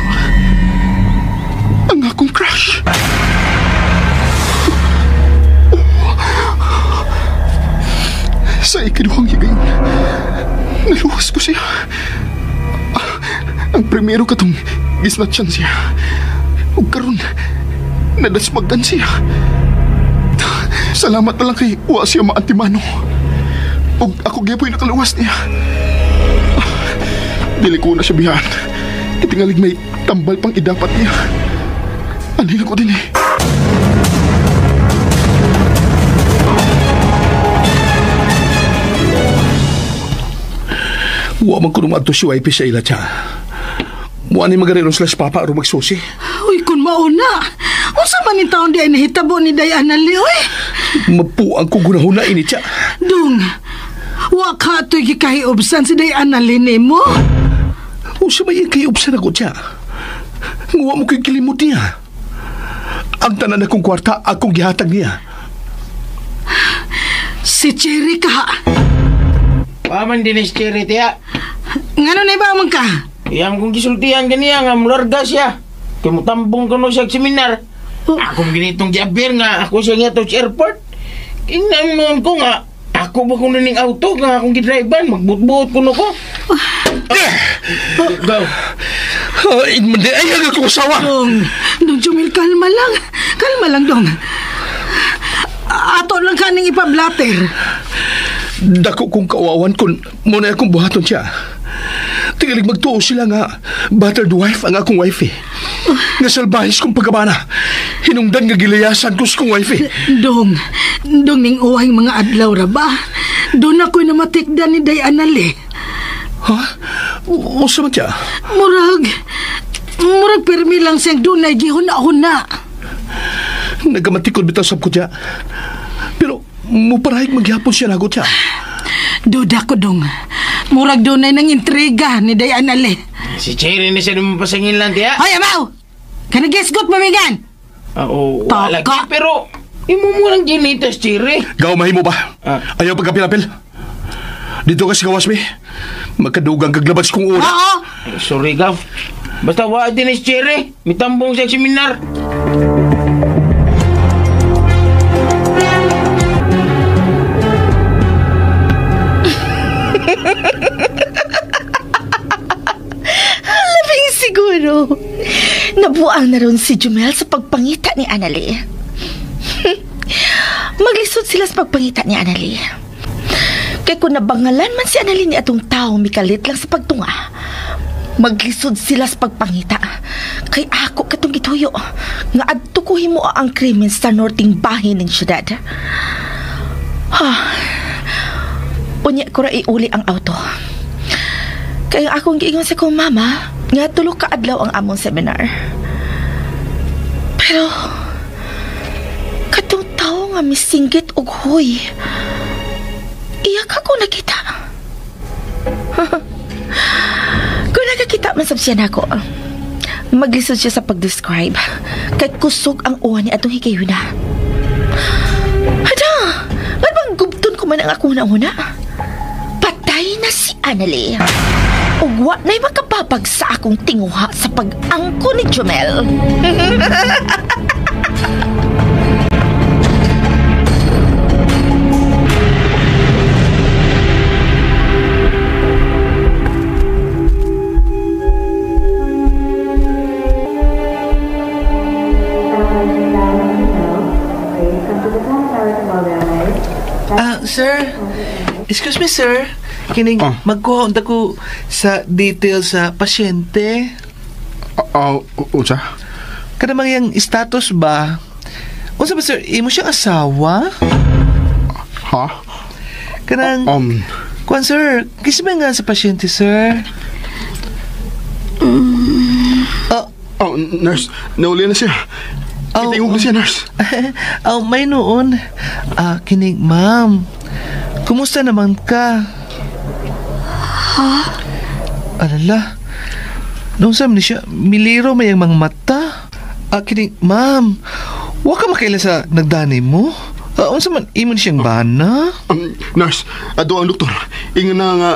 Ang akong crush. Oh. Sa ikinuhang higayon, naluwas ko siya. Ang primero katong gisnatchan siya. Ug karon nadasmagan siya. Salamat na lang kay wa siya maantimano. Ug ako gyapon nakaluwas niya. Dili ko na siya bihan. Itingalig may tambal pang idapat niya. Anhin ako din eh. Wa man ko nung adto si wifey sa ila siya. Muha ni magarero sila sa papa aron magsusi. Uy, kun mauna. Unsa man ni taon di ay nahitabo ni Diana Lee, uy? Mapuang ko gunahuna ini siya. Dung, wa ka to'y gikahiubsan si Diana Lee nimo. Unsa may ikahiubsan ako siya? Nguwa mo kay kilimot niya. Ang tanan akong kwarta, akong gihatag niya. Si Cherry ka. Paman din si Cherry, tiya. Ngano na iba man ka? Iyang kong gisultihan ganiya nga mularga siya. Kay mutambong ko no siya seminar. Oh. Akong ginitong giabir nga ako siya nga to sa airport. Ingnan noon ko nga ako ba kuno ning auto nga akong gidrivean magbutbuot kuno ko. Go. Inman di ay ang akong asawa. Dong, Dong Jumil, kalma lang. Kalma lang, Dong. Ato lang kaning ipablater. Dako kong kawawan kun muna akong buhaton siya. Tingalig magtuo sila nga battered wife ang akong wife eh. Nga salbahis kong pagkabana. Hinungdan nga gilayasan ko sa kong wife eh. Dong, dong ning uwahing mga adlaw ra ba? Doon ako'y namatikdan ni Day Anali. Ha? Usa man siya? Murag pirmi lang siyang dunay gihuna-huna. Nagamatikod bitaw sab ko siya. Pero muparahig magyapon siya nagot siya. Duda ko dong. Murag dunay ng intriga ni Day Anali. Si Cherry na siya dumapasangin lang tiya. Hoy, amaw! Kanagisgot mamigan! Oo, wala Taka. pero imo mo lang ginitas, Cherry. Gaw, mahimo ba? Ayaw pagkapilapil. Dito ka sa gawas, mi. Magkadugang kaglabas kong una. Oo! Sorry, Gav. Basta wa din si Cherry. Mitambong siya seminar. Labing siguro. Nabuang na ron si Jumel sa pagpangita ni Annalie. Maglisod sila sa pagpangita ni Annalie. Kaya kung nabangalan man si Annalie ni atong tao mikalit lang sa pagtunga, maglisod sila sa pagpangita. Kay ako katong gituyo, nga adto ko himo ang krimen sa norting bahin ng syudad. Ha. Unya ko ra iuli ang auto. Kaya akong giingon sa kong mama, nga tulo ka adlaw ang among seminar. Pero katong tawo nga misinggit og huy, iyak ako nakita. Kung nakakita man sab siya nako, maglisod siya sa pag-describe. Kay kusog ang uwan ni atong higayuna. Hada! Nga bang gubton ko man ang akong una-una? Patay na si Annalie. Ugwa na'y makababag sa akong tinguha sa pag-angko ni Jumel. Sir, excuse me, sir. Kining magkuha unta ko sa details sa pasyente. Unsa? Kanang yang status ba? Unsa ba, sir? Imo siyang asawa? Ha? Kanang kuan, sir, kisa ba nga sa pasyente, sir? Nurse, nauli na siya. Itingog na siya, nurse. May noon. Kining, ma'am. Kumusta naman ka? Ha? Alala. Noong saan ni siya, miliro may ang mga mata. Kining, ma'am, wa ka makaila sa nagdanay mo? Unsa man, imon siyang bana? Nurse, ado ang doktor. Ingon na nga,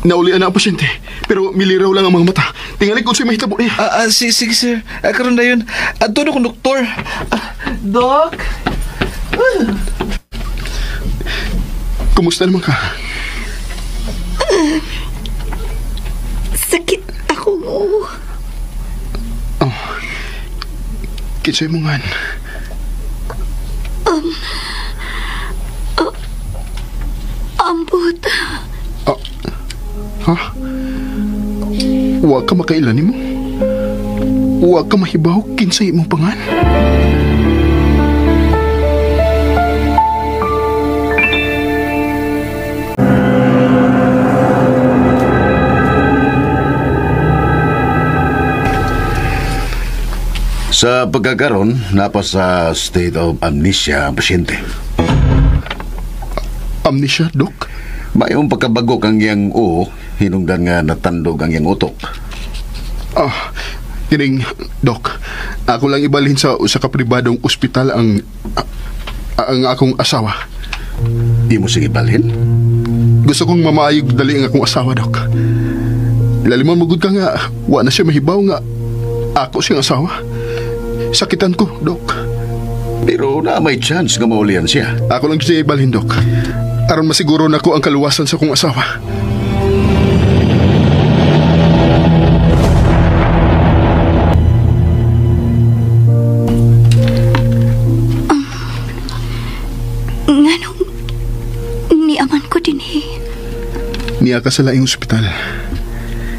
naulian na ang pasyente. Pero miliraw lang ang mga mata. Tingali kung sa'yo mahitabo niya. Sige, sir. Karon na yun. Ato na kong doktor. Doc? Kumusta naman ka? Sakit ako. Oh. Kinsay mo nga. Ambot. Ha? Huwag ka makailan mo. Huwag ka mahibaw kinsay imong pangan. Sa pagkakaroon, napa sa state of amnesia ang pasyente. Amnesia, Dok? Mayong pagkabagok ang iyang uo, hinungdan nga natandog ang iyang utok. Kining, Dok, ako lang ibalhin sa usa ka pribadong ospital ang akong asawa. Imo sige balhin? Gusto kong mamaayog dali ang akong asawa, Dok. Lalimon mo gud ka nga, wa na siya mahibaw nga ako siyang asawa. Sakitan ko, Dok. Pero na may chance nga maulian siya. Ako lang siya ibalhin, Dok. Aron masiguro na ko ang kaluwasan sa akong asawa. Nganong niaman ko din eh. Niya ka sa laing ospital.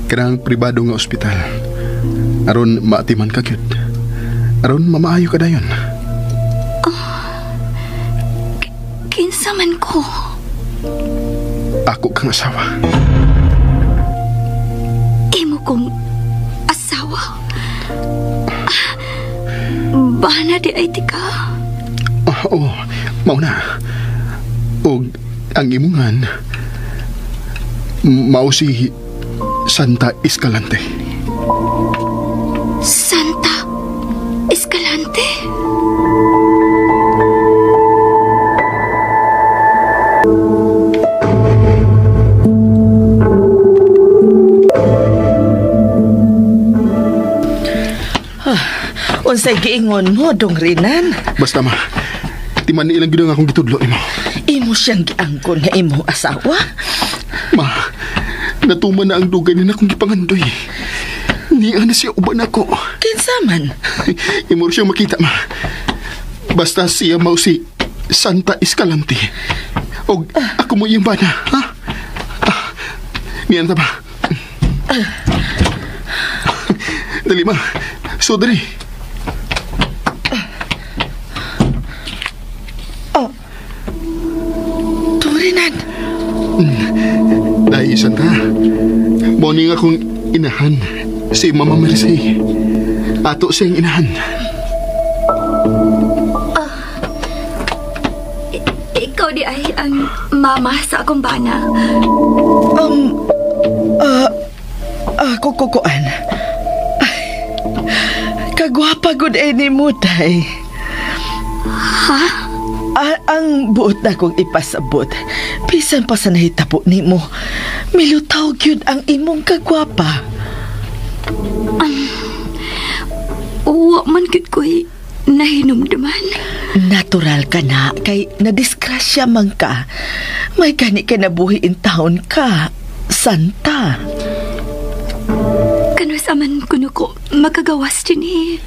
Kanang pribado nga ospital. Aron maatiman ka gyud. Aron mamaayo ka dayon. Kinsa man ko. Ako kang asawa. Imo kong asawa. Bana di ay tika. Oo, mao na. Og ang imungan mao si Santa Escalante. Santa Escalante? Unsay giingon mo, Dong Rinan? Basta ma, timan ni ilang gid ang akong gitudlo nimo. Imo siyang giangkon nga imong asawa? Ma, natuman na ang dugay ni akong gipangandoy. Niya na siya uban ako. Kinsa man? Imo siyang makita, ma. Basta siya mao si Santa Escalante. Og ako mo iyang bana, ha? Niyan ta ba? Dali, ma. So, dali. Oh. Turinan. Dahil, Santa. Morning akong inahan. Si Mama Mercy. Ato siyang inahan. Ikaw di ay ang mama sa akong bana. Ako kukuan. Kagwapa gud ay ni mo, tay. Ha? Ang buot na kong ipasabot, bisan pa sa nahitabo nimo, milutaw gyud ang imong kagwapa. Wa man gyud ko'y nahinumduman. Natural ka na, kay nadisgrasya man ka. May gani ka nabuhi in town ka, Santa. Kanus aman kuno ko makagawas din eh.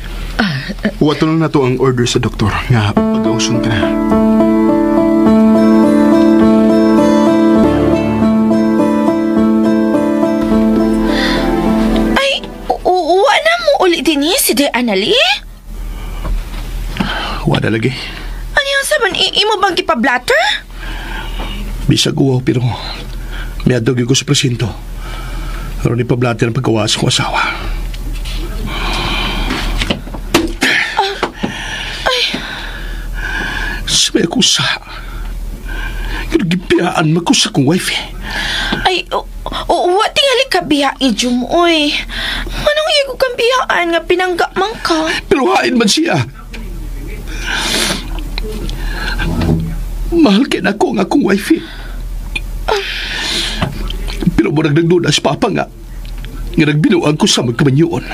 Wato lang na to ang order sa doktor nga pag-auson ka na. Ay, uwa na mo ulit din eh, si De Anali? Wala lagi. Ano yung saman, imo bang kipablatter? Bisag uwaw pero miadog ko sa presinto. Pero ni pablatter ang pagkawas kong asawa. Ay. Sabay ako sa... Pero gibiyaan mo ko sa kong wife. Ay, wa tingali ka biya, Ijum, oy. Anong iya ko kang biyaan nga pinangga man ka? Pero hain man siya. Mahal kay na ako ang akong wife. Pero murag nagduda si Papa nga. Nga nagbinuang ko sa magkamanyoon.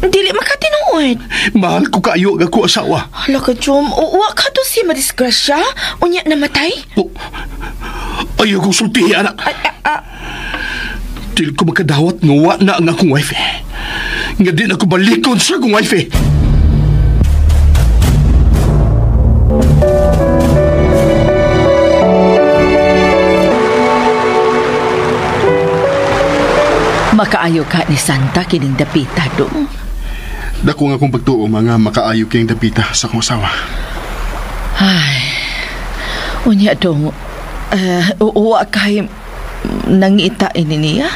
Dili makatinuod. Mahal ko kaayo ang ako asawa. Hala ka, Jom. Wa ka to si madisgrasya? Unya namatay? Ayaw kong sultihi, anak. Dili ko makadawat nga wa na ang akong wife. Nga di na ko balikon sa akong wife. Makaayo ka ni Santa kining dapita dong. Dako nga akong pagtuo mga makaayo kining dapita sa akong asawa. Ay, unya dong, uwa kay nangita ini niya?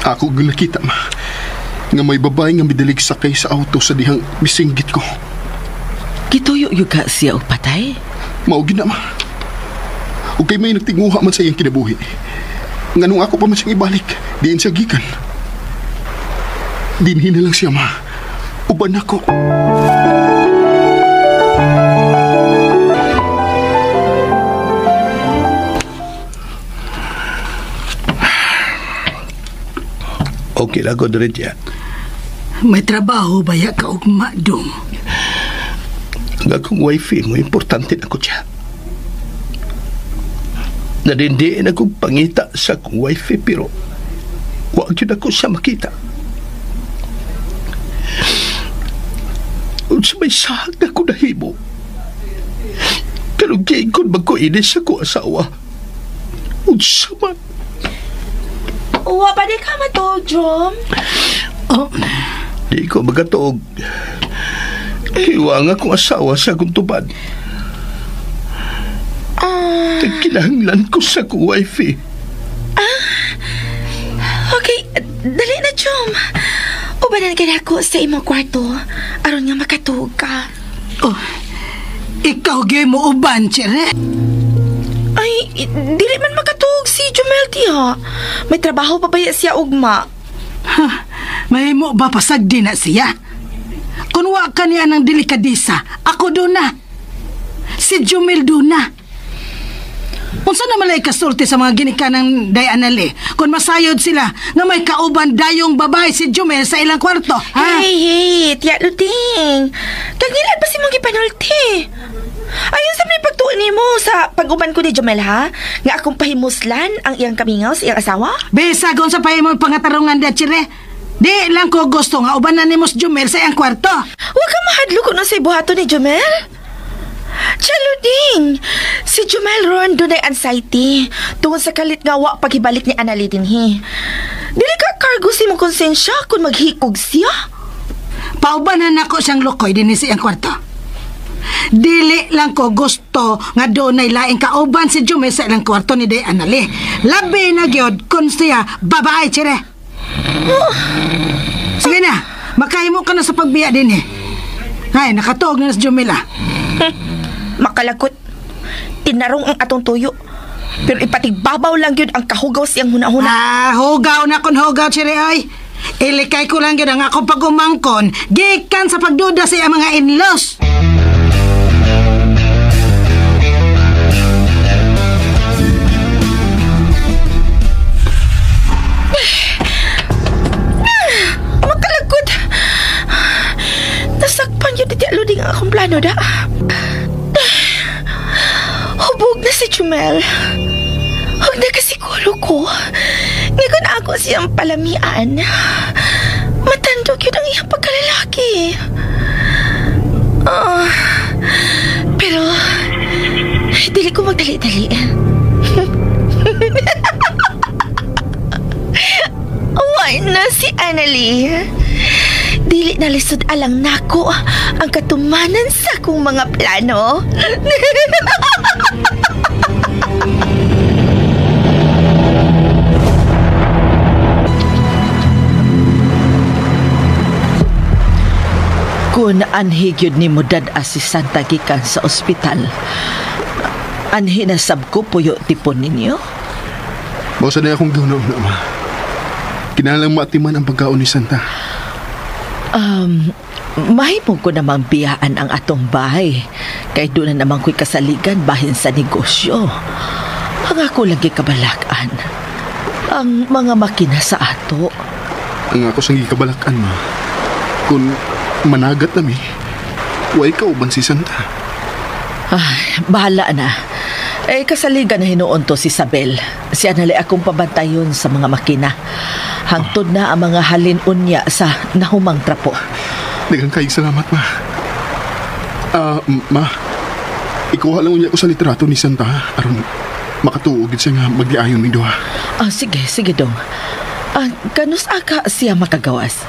Ako nakita ma, nga may babae nga midalig sakay sa auto sa dihang misinggit ko. Gituyo yuga siya og patay? Mao gid na ma. Ug kay may nagtinguha man sa iyang kinabuhi. Nganong ako pa man siyang ibalik, diin siya gikan. Dinhi na lang siya, ma. Uban ako. Okay lang ko diri siya. May trabaho ba ya ka ugma, dong? Ang akong wifey mo, importante na ko siya. Narindiin akong pangita sa akong wifey pero wag yun ako siya makita. Unsa may sahag na ko nahimo. Pero giingkon magkuinis sa ko asawa. Unsa man. Uwa pa di ka matuog, Jom? Oh. Di ko magatuog. Hiwa nga akong asawa sa akong tubad. Kinahanglan ko sa akong wifey. Okay, dali na, Jom. Ubanan ka na ako sa imong kwarto. Aron nga makatuog ka. Oh, ikaw gyud mo uban, Chere. Ay, dili man makatuog si Jomel, tiha. May trabaho pa ba siya ugma? Ha, mahimo ba pasagdi na siya? Kung wa ka niya ng delikadisa, ako doon na. Si Jomel doon na. Unsa na malay kasulti sa mga ginikanan Day Anali kung masayod sila nga may kauban dayong babae si Jomel sa ilang kwarto, ha? Hey, hey, tiya Luding. Kagilan pa si mong gipanulti. Ayon sa may pagtuon nimo sa pag-uban ko ni Jomel, ha? Nga akong pahimuslan ang iyang kamingaw sa iyang asawa? Bisag unsa pa imong pangatarungan da, Chire. Di lang ko gusto nga ubanan nimo si Jomel sa iyang kwarto. Huwag ka mahadlok kung sa buhaton ni Jomel. Chaluding! Si Jomel ron dunay anxiety tungod sa kalit nga wa paghibalik ni Anali dinhi. Dili ka kargo si mong konsensya kung maghikog siya. Paubanan nako siyang lukoy dinhi sa iyang kwarto. Dili lang ko gusto nga dunay laing kauban si Jomel sa ilang kwarto ni Day Anali. Labi na gyud kun siya babae, Chere. Oh. Sige na, makahimo ka na sa pagbiya dinhi. Ay, nakatuog na si Jomel, ah. Makalakot. Tinarong ang atong tuyo. Pero ipatigbabaw lang yun ang kahugaw siyang huna-huna. Ah, hugaw na kon hugaw, Chere, oy. Ilikay ko lang yun ang akong pagumangkon gikan sa pagduda sa iyang mga in-laws. Makalakot. Nasakpan yun diti aluding ang akong plano da. Hubog na si Jomel. Huwag na kasiguro ko. Ngayon ako siyang palamian. Matandog yun ang iyang pagkalalaki. Pero, dili ko magdali-dali. Why na si Annalie? Dili na lisod alang nako ang katumanan sa akong mga plano. Kung anhi gyud nimo dad-a si Santa gikan sa ospital, anhi na sab ko puyo tipon ninyo? Mao sa na akong gihuna-huna, ma. Kinahanglang maatiman ang pagkaon ni Santa. Mahimo ko namang biyaan ang atong bahay. Kay doon na naman ko'y kasaligan bahin sa negosyo. Ang ako lagi kabalak-an, ang mga makina sa ato. Ang ako sang gikabalak-an, ma. Kung managat nami, way kauban si Santa. Ay, bahala na. Eh, kasaligan na hinuon to si Isabel. Siya nali akong pabantayon sa mga makina. Hangtod na ang mga halin unya sa nahumang trapo. Daghang kayong salamat, ma. Ma, ikuha lang unya ko sa litrato ni Santa, aron makatuog siya nga magdiayon ning duha. Ah, sige, sige dong. Kanus aka siya makagawas?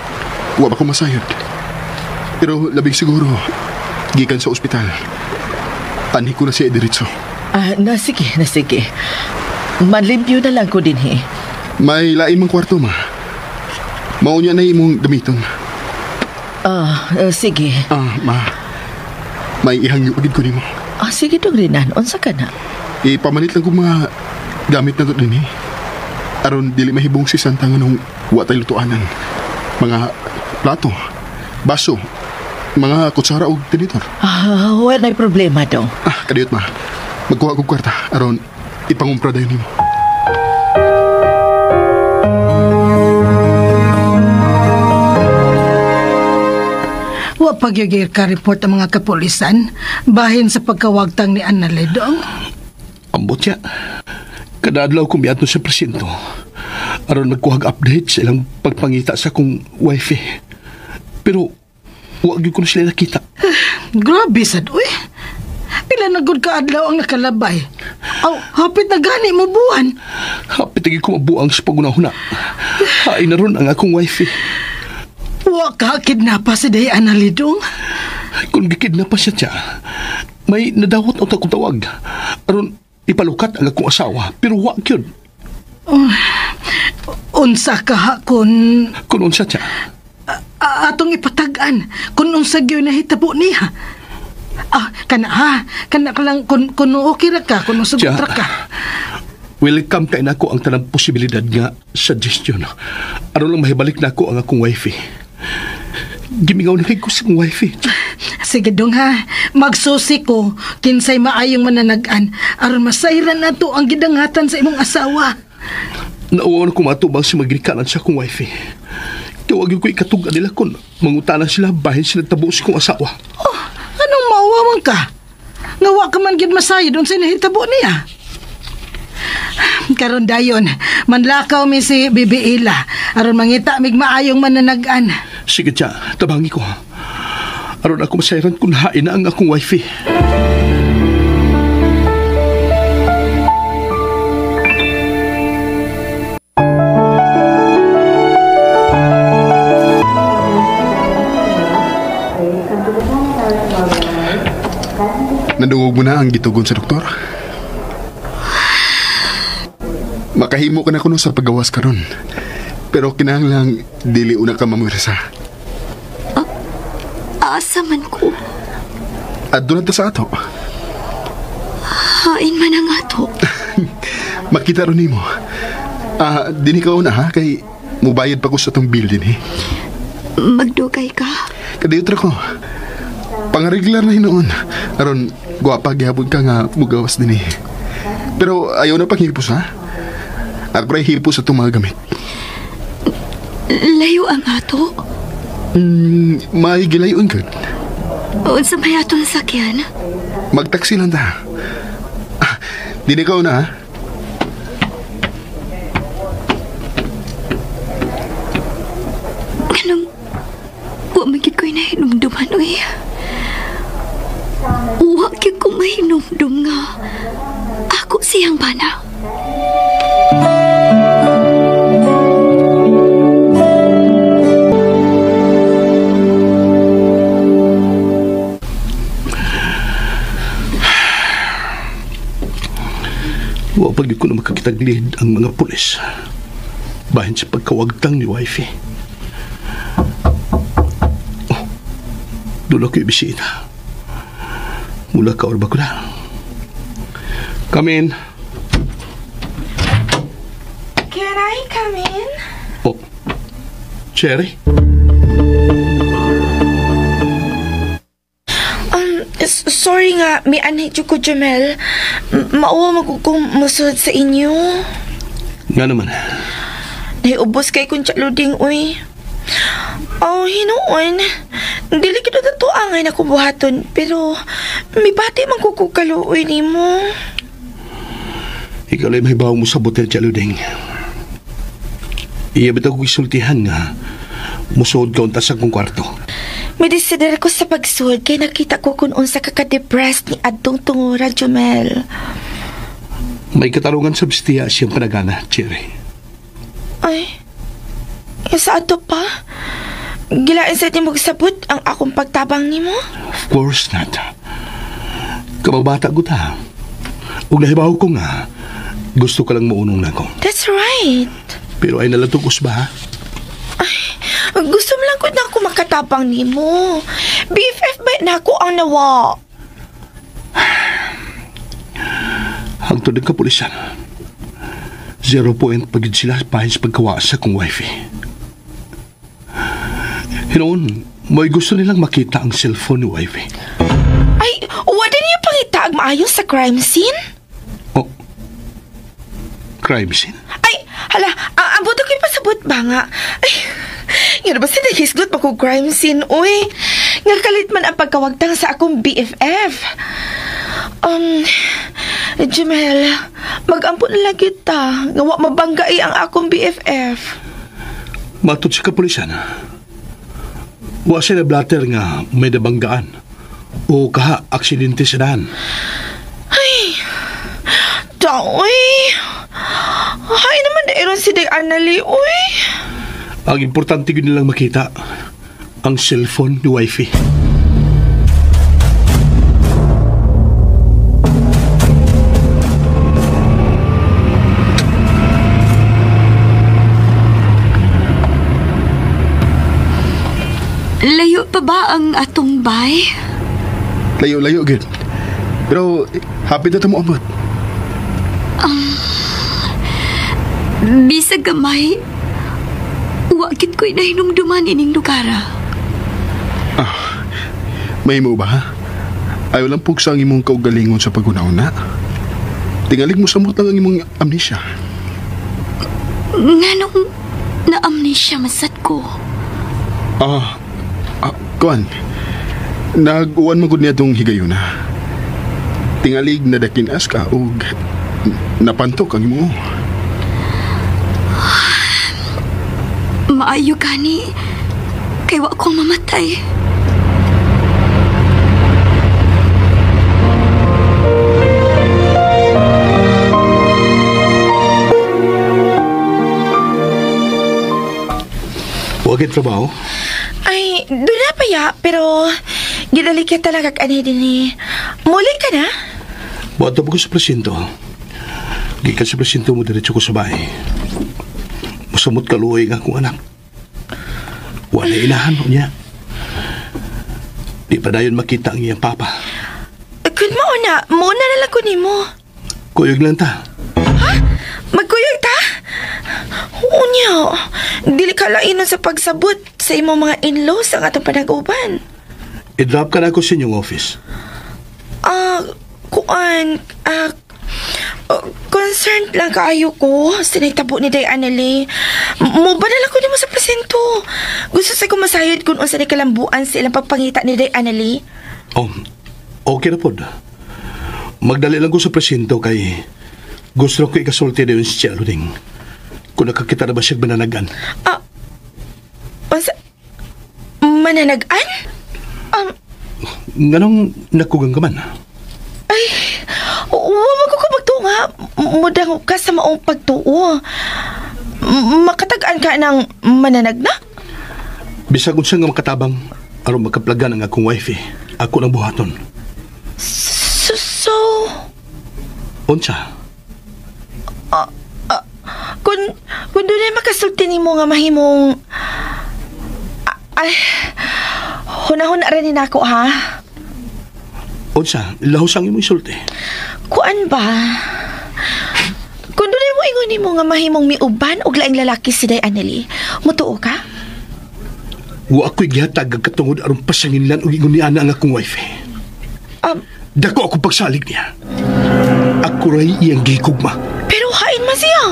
Wa ba ko masayod. Pero labing siguro, gikan sa ospital. Anhi ko na siya diretso. Na sige, na sige. Manlimpyo na lang ko dinhi. May lain mang kwarto, ma. Maunya na imong gamiton. Sige. Ma. May ihangyo agad ko nimo. Sige dong, Renan. Unsa ka na? Ipamalit lang ko mga gamit na to dinhi. Aron dili mahibong si Santa nga nung wa tay lutuanan. Mga plato, baso, mga kutsara og tinidor. Wala na problema dong. Kadiyot, ma. Magkuha kog kwarta aron ipangumpra dayon nimo. Wa pa gyud ka report ang mga kapulisan bahin sa pagkawagtang ni Annalie dong. Ambot siya. Kada adlaw ko miadto sa presinto aron magkuhag update sa ilang pagpangita sa akong wife. Pero wa gyud ko na sila nakita. Grabe sad uy. Pila na gud ka adlaw ang nakalabay. Aw, hapit na gani mo buwan. Hapit na ko mabuang sa pagunahuna. Hain na ron ang akong wife. Wa ka kidnapa si Day Annalie dong. Kung gikidnapa siya, may nadawat ang akong tawag aron ipalukat ang akong asawa, pero wa gyud. Oh, unsa ka ha kun unsa siya? Atong ipatag-an kun unsa gyud nahitabo niya. Ah, kana ha, kana ka lang kun okay ra ka, kun musugot ra ka. Welcome kay nako ang tanang posibilidad nga suggestion. Aron lang mahibalik nako ang akong wife. Gimingaw na kay ko sa akong wife. Sige dong ha, magsusi ko kinsay maayong mananag-an aron masayran nato ang gidangatan sa imong asawa. Nauwaw na kumatubang si magrikanan sa akong wife. Kaya wag ko ikatug nila kun mangutana sila bahin sila tabo sa akong asawa. Oh, anong mauwawan ka? Nga wa ka man gid masayod unsay nahitabo niya. Karon dayon, manlakaw mi si Bibi Ila aron mangita mig maayong mananag-an. Sige tiya, tabangi ko. Aron ako masayran kung hain na ang akong wife. Nadungog mo na ang gitugon sa doktor? Makahimo ka na kuno sa pagawas karon. Pero kinahanglang dili una ka mamwersa. Asa man ko? Adto na ta sa ato. Hain man ang ato. Makita ron nimo. Dinhi ka una ha kay mubayad pa ko sa atong bill dinhi. Magdugay ka. Kadiyot ra ko. Pangareglar na hinuon. Aron gwapa gihapon ka nga mugawas dinhi. Pero ayaw na panghipos ha. Ako ray hipos sa itong mga gamit. Layo ang ato? May gilayon ka. Unsa may atong sakyan? Magtaksi lang ta. Dini ka una ha. Anong wa man gid ko'y nahinumduman uy. Wa gyud ko mahinumdum nga ako siyang bana. Wa pag di ko na makakitaglid ang mga pulis bahin sa pagkawagtang ni wifey. Oh, doon ako ibisita. Mula ka or ba ko na? Come in. Can I come in? Oh, Cherry? Sorry nga, may anay ko, Jamel. Mauwa magkukong musod sa inyo. Nga naman. Naiubos kay kong tsaluding, uy. Oh, hinuon. Dili kita tatuangay na kubuhaton, pero may bati man kukukaluoy ni mo. Ikaw lang may bawang mo sa botel, tsaluding. Iya bitaw ko isultihan nga musuod ka unta sa kong kwarto. May desider ko sa pagsuod kay nakita ko kung unsa ka ka-depressed ni adtong tungura, Jomel. May katarungan sa bistiya siyang panagana, Cherry. Ay, sa ato pa? Gilain sa timog sabot ang akong pagtabang nimo? Of course not. Kababata ko ta. Ug nahibaw ko nga, gusto ka lang maunong na ako. That's right. Pero ay nalatugos ba, ha? Ay, gusto mo lang ko na ako makatabang nimo. BFF ba na ako ang nawa? Hangtod ng kapulisan. 0 point pagid sila bahin sa pagkawa sa kong wifey. Hinoon, may gusto nilang makita ang cellphone ni wifey. Ay, wala niyo pangitaag maayos sa crime scene? Oh, crime scene? Ay, hala, ang buto ko'y pasabot ba nga? Ay, yun ba sila hisgot pa ko crime scene, uy? Nga kalit man ang pagkawagtang sa akong BFF. Jumel, mag-ampo na lang kita. Nga wa mabanggai ang akong BFF. Matod sa kapulisan, wa siya na blatter nga may nabanggaan o kaha aksidente sa daan. Ay, daoy. Hay naman dairon si Day Annalie, uy. Ang importante yun nilang makita, ang cellphone ni wifey. Layo pa ba ang atong bay? Layo-layo, gid. Pero happy na tamo abot. Bisag gamay, wa gid ko'y nahinumduman ining lugara. May mo ba? Ayaw lang pugsa ang imong kaugalingon sa paguna-una. Tingalig mo samot lang ang imong amnesia. Nganong na-amnesia masad ko? Kuan. Nag-uwan man gud niya tong higayuna. Tingalig na dakinas ka og napantok ang imo. Maayo gani kay wa ko mamatay. Wa kay trabaho? Ay, doon na pa ya, pero gidali ka talaga kanay din eh. Muli ka na? Buhato ko sa presinto. Gikan sa presinto mo, diretso ko sa bahay. Masamot kaluoy nga akong anak. Wala inahan mo niya. Di pa dayon makita ang iyang papa. Kun mauna, mauna na lang ko nimo. Kuyog lang ta. Ha? Magkuyog ta? Unya, dili ka lainon sa pagsabot sa imong mga in-laws ang atong panag-uban. I-drop ka na ako sa inyong office. Kuan, concerned lang kaayo ko sa nagtabo ni Day Annalie. Mo ba na lang ko nimo sa presento? Gusto sa ko masayod kung unsa ni kalambuan sa ilang pagpangita ni Day Annalie. Oh, okay na pod. Magdali lang ko sa presinto kay gusto ko ikasulti na yun si Cielo ding. Kung nakakita na ba siya mananagan? Unsa? Mananagan? Nganong nakugang ka man? Ay, wa ko magtuo nga. Mudang ka sa maong pagtuo. Makatag-an ka ng mananagna? Bisag unsa nga makatabang aron makaplagan ang akong wife. Ako nang buhaton. So unsa? Kung doon ay makasulti nimo nga mahimong ay, hunahuna rin ni nako ha. Unsa? Lahos ang imong isulti. Kuan ba? Kung doon ay mo ingon nimo nga mahimong miuban og laing lalaki si Day Annalie, mutuo ka? Wa ako'y gihatag ang katungod aron pasanginlan og ingon ni ana ang akong wife. Dako akong pagsalig niya. Ako ray iyang gikugma. Pero hain man siya.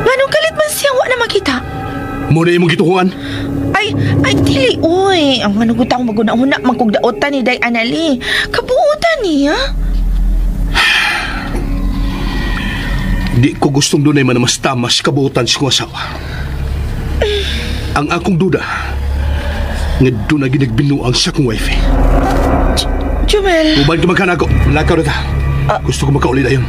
Nganong kalit man siya wa na makita? Mo na imong gituhuan? Ay, dili, uy. Ang anong gutang maguna-una, magkugdaotan ni Day Annalie. Kabuutan niya. Di ko gustong dunay manamastamas kabuutan sa kong asawa. Ang akong duda, nga doon na ginagbinuang sa akong wife. Jumel. Uban ka magkanago. Lakaw na ta. Gusto ko makauli na yun.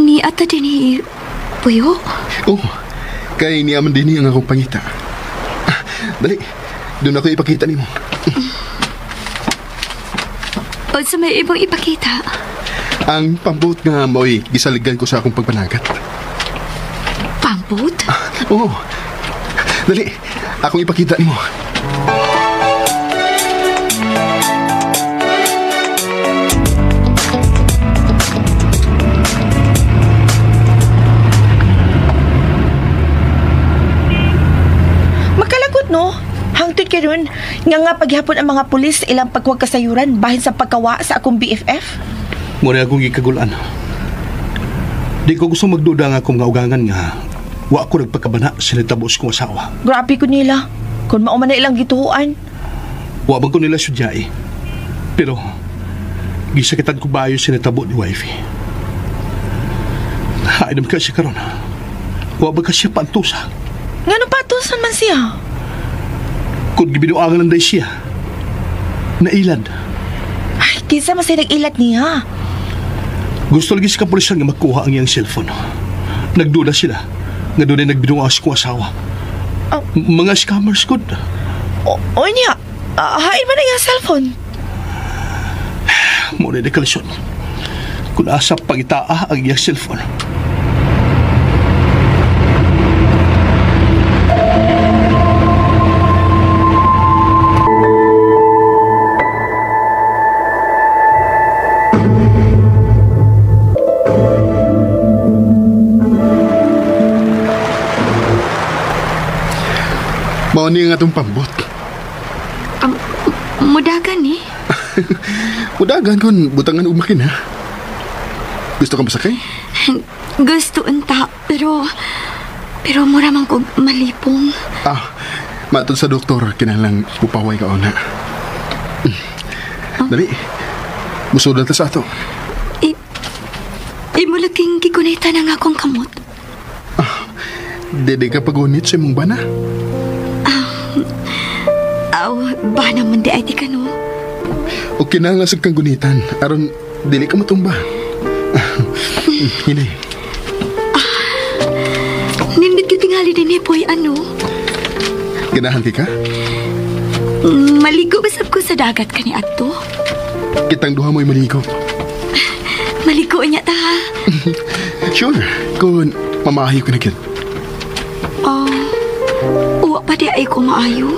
Ni ata din ni Puyo? Oh, kay niya man din ang akong pangita. Dali, doon ako ipakita nimo. O sa may ibang ipakita? Ang pambot nga mo'y gisaligan ko sa akong pagpanagat. Pambot? Oo. Dali, akong ipakita nimo. Magkalagot, no? Hangtod ka ron. karon? Nga paghihapon ang mga pulis sa ilang pagkuwag kasayuran bahin sa pagkawa sa akong BFF? Muna akong gikagulan. Di ko gusto magduda nga akong nga ugangan nga wa ko nagpakabana sa nagtabos kong asawa. Grabe ko nila. Kung mao man na ilang gituhuan. Wa man ko nila sudyai. Pero gisakitan ko bayo sa natabo ni wifey. Hain naman ka siya karon. Wa ba ka siya pantusa? Ngano patusan man siya? Kung gibinuangan lang day siya, nailad. Ay, kinsa man siya nag-ilat niya? Gusto lagi sa kapulisan nga makuha ang iyang cellphone. Nagduda sila nga doon ay nagbinuang sa kong asawa. Oh. Mga scammers good. O niya, hain man ang iyang cellphone. Muna na kalisyon. Kung asa pangitaa ang iyang cellphone. Mao ni nga atong pambot. Mudagan ni. Mudagan kun butangan og makina. Gusto ka masakay? Gusto unta, pero mura man kog malipong. Ah, matod sa doktor kinahanglan mupaway ka una. Dali. Musulod ta sa ato. Imo laging gigunita na nga akong kamot. Ah, dili ka pagunit sa imong bana. Aw, bana man di ay di ka no. O kinahanglan sa kang gunitan aron dili ka matumba. Hinay. Nindot yung tingali din eh, boy, ano? Ganahan ka? Maligo basab ko sa dagat kani adto. Kitang duha mo'y maligo. Maligo niya ta. Sure, kung mamahayo ka na kit. Oh, uwa pa di ay ko maayo.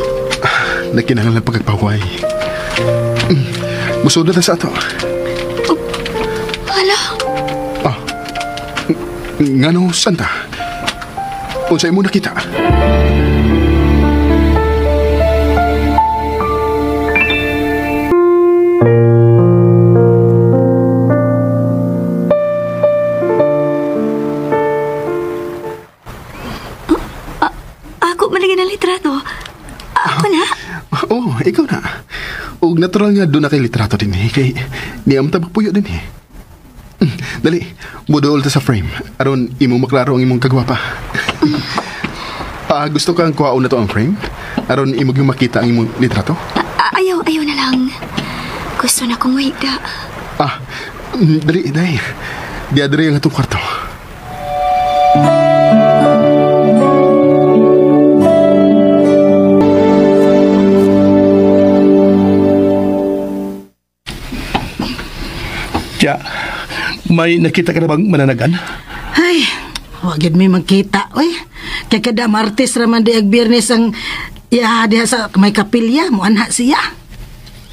Nakinahanglan pagpaway. Musulod na sa ato. Hala. Ah, ngano, santa? Unsa imo nakita? Ako malagay ng litrato. Ako na? Oh, ikaw na. Og natural nga doon na kay litrato din eh. Kay niam ta magpuyo din eh. Dali, muduol ta sa frame. Aron imo maklaro ang imong kagwapa. Gusto kang kuhaon na to ang frame? Aron imo gyud makita ang imong litrato? Ayaw na lang. Gusto na kong wigda. Dali, dai. Diadiri ang atong kwarto. Tiya, may nakita ka na bang mananagan? Ay, wag yun may magkita, oy. Kaya kada Martes raman di ag Biyernes ang iya diha sa may kapilya, muanha siya.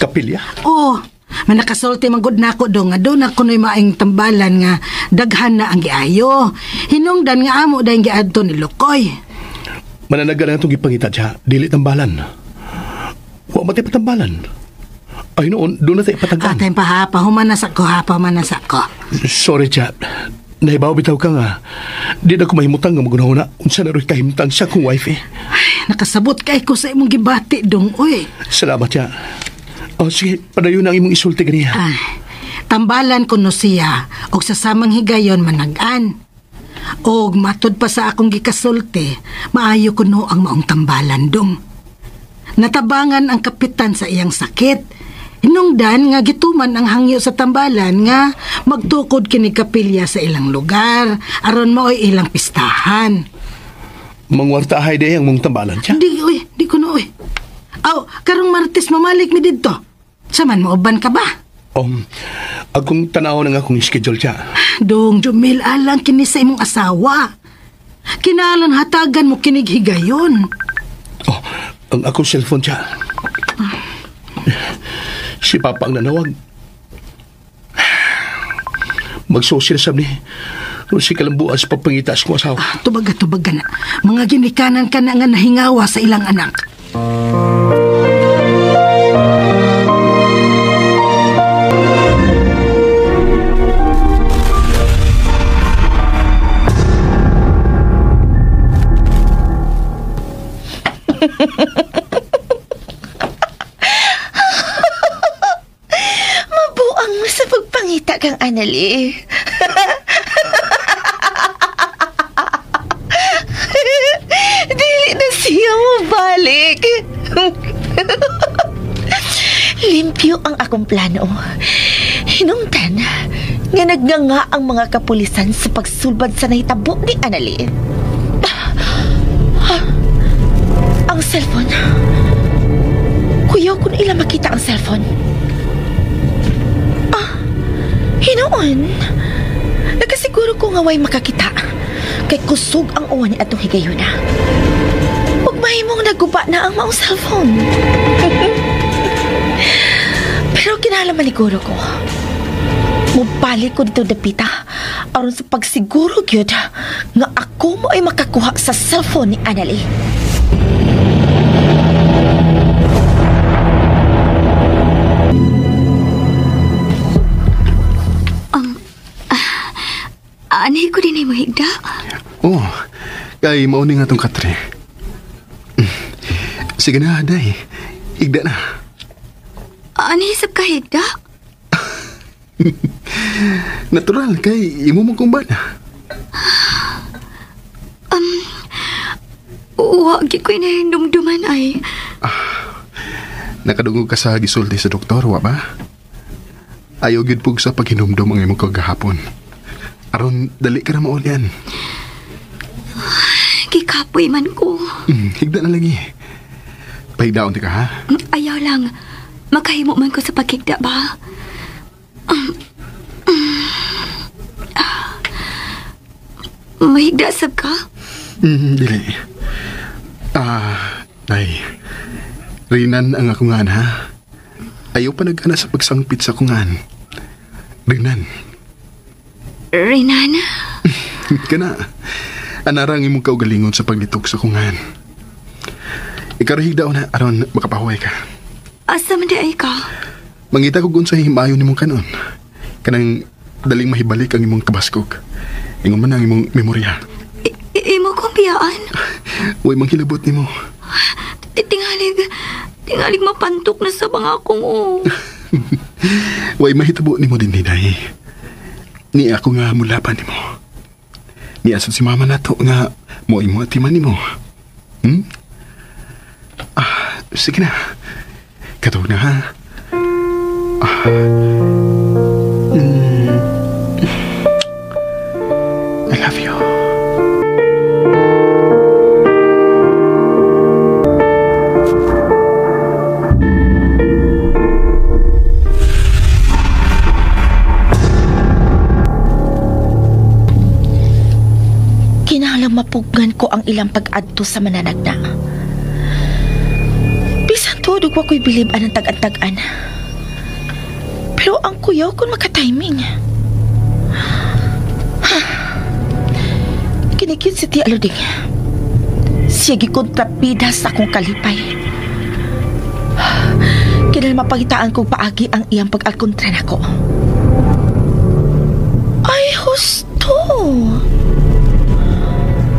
Kapilya? Oo. May nakasulti man gud nako do nga doon ako no'y maing tambalan nga daghan na ang giayo. Hinungdan nga amo dahil giadto ni Lukoy. Mananagan ang itong gipangita siya, dili tambalan. Wa matay patambalan. Ay noon, doon na tayo ipatagan. Atay pa ha, pahumanas ako ha, pahumanas ako. Sorry, chat. Nahibaw bitaw ka nga. Di na ko mahimutang nga magunahuna. Unsa na ro'y kahimtang sa akong wife eh. Ay, nakasabot kay ko sa imong gibati dong, oy. Salamat, chat. Oh, sige, padayon ang imong isulti ganiya. Ay, tambalan ko no siya, og sa samang higayon managan. Og matud pa sa akong gikasulti, maayo ko no ang maong tambalan dong. Natabangan ang kapitan sa iyang sakit. Hinungdan nga gituman ang hangyo sa tambalan nga magtukod kini kapilya sa ilang lugar aron maoy ilang pistahan. Mangwartahay day ang mong tambalan siya? Di, oy, di ko na, oy. Aw, karong Martes mamalik mi didto. Saman mo uban ka ba? Akong tanaw na nga akong schedule siya. Dong, Jumil, alang kini sa imong asawa. Kinalan hatagan mo kinig higayon. Oh, ang akong cellphone siya. Si Papa ang nanawag. Magsusi na sab ni. Kung si kalambuas pagpangitas ko asawa. Tubaga, tubaga na. Mga ginikanan ka na nga nahingawa sa ilang anak. Mabuang mo sa pagpangita kang Anali. Dili na siya mabalik. Limpyo ang akong plano. Hinungtan nga nagnganga ang mga kapulisan sa pagsulbad sa nahitabo ni Anali. Ang cellphone. Kuyaw kung ila makita ang cellphone. Hinoon. Nakasiguro ko nga way makakita. Kay kusog ang uwan ni atong higayuna. Huwag mahimong naguba na ang maong cellphone. Pero kinahanglan maniguro ko. Mubalik ko dito dapita aron sa pagsiguro gyud nga ako mo ay makakuha sa cellphone ni Anali. Anay ko din ay mahigda. Oh, kay mauni nga tong katre. Sige na, day. Higda na. Anay sab ka higda? Natural, kay imo mong kumbana. Wa gyud ko inahindumduman ay. Nakadungog ka sa gisulti sa doktor, wa ba? Ayaw gyud pug sa paghinumdum ang imong kagahapon. Aron dali ka na maulyan. Gikapoy man ko. Higda na lagi. Pahigdaon ti ka, ha? Ayaw lang. Makahimo man ko sa paghigda ba? Mahigda sab ka? Dili. Day. Rinan ang akong ngan, ha? Ayaw pa nagana sa pagsangpit sa akong ngan. Rinan. Rinan? Kana. Anarang imong kaugalingon sa paglitok sa akong ngan. Ikarahigdaon na aron makapahuway ka. Asa man di ay ka? Mangita ko kung sa himayon nimong kanon. Kanang daling mahibalik ang imong kabaskog. Ingon man ang imong memorya. Imo kong biyaan. Uy, manghilabot nimo. Tingalig mapantok na sa mga akong o. Uy, mahitabo nimo din day. Ni ako nga mulapan nimo. Ni asad si mama nato nga mo imo atiman nimo. Sige na. Katog na, ha? I love you. Kinahanglang mapugnan ko ang ilang pag-adto sa mananagna. Bisan tuod ug wa ko'y bilib anang tag-an-tag-an. Pero ang kuyaw kung makatiming. Kinikit si Tia Aluding. Siya gikontrapida sa akong kalipay. Kinahanglan mapangitaan kong paagi ang iyang pag-alkontra nako. Ay, husto!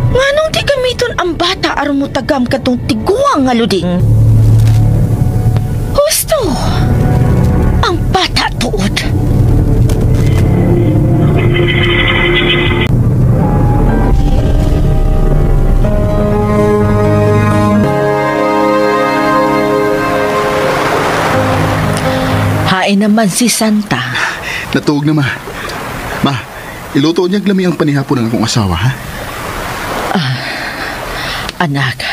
Nganong di gamiton ang bata aron mo tagam katong tiguang nga luding? Husto! Ang bata tuod. Hain naman si Santa. Natuog na, ma. Ma, iluto niya lami ang panihapon ng akong asawa, ha? Anak,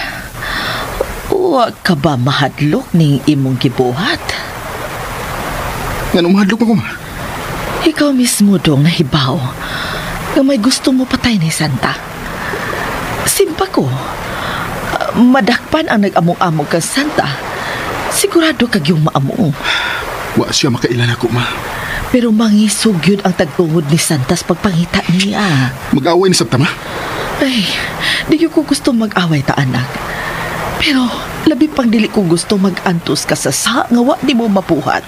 wa ka ba mahadlok ning imong gibuhat? Nganong mahadlok ako, ma? Ikaw mismo dong nahibaw nga may gusto mo patay ni Santa. Simpa ko, madakpan ang nag-among-among kang Santa. Sigurado kag yung maamong. Wa siya makailan ako, ma. Pero mangisog yun ang tagtungod ni Santa sa pagpangita niya. Mag-away ni Sabta, ma? Ay, di ko gusto mag-away ta, anak. Pero labi pang dili ko gusto mag-antos ka sa nga wa di mo mapuhat.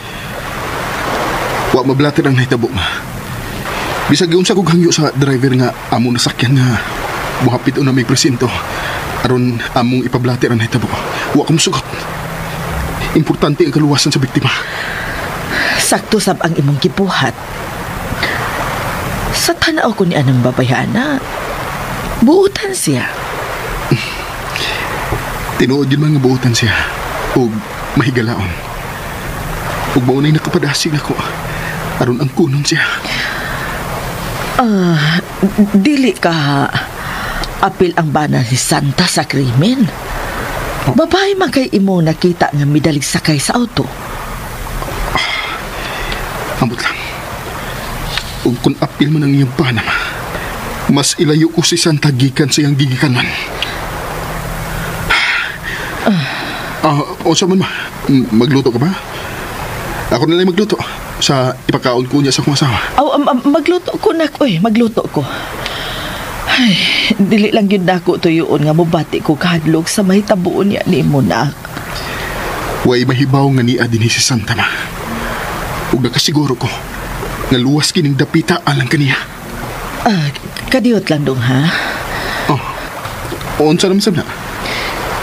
Wa mablater ang nahitabo, ma. Bisag giunsa kog hangyo sa driver nga amo nasakyan nga buhapit una may presinto. Aron among ipablati ang nahitabo. Wa ko musugot. Importante ang kaluwasan sa biktima. Sakto sab ang imong gibuhat. Sa tanaw ko ni anang babayana, buutan siya. Tinuod yun mga buutan siya. O mahigalaon. Ug maunay nakapadasig ako. Aron ang kunon siya. Dili ka apil ang bana ni Santa sa krimen. Babae man kay imo nakita nga midalig sakay sa auto. Ambot lang. Ug kung apil man ang iyang bana, mas ilayo ko si Santa gikan sa iyang gigikanan. Unsa man ma? Magluto ka ba? Ako na lang magluto. Sa ipakaon ko niya sa akong asawa. Aw, magluto ko na. Uy, magluto ko. Ay, dili lang yun nako tuyuon nga mobati ko kahadlok sa mahitabuon niya ni mo na. Way mahibaw nga niya din si Santa ma. Ug nakasiguro ko nga luwas kining dapita alang kaniya. Kadiyot lang dong ha. Oh. Unsa naman sab na?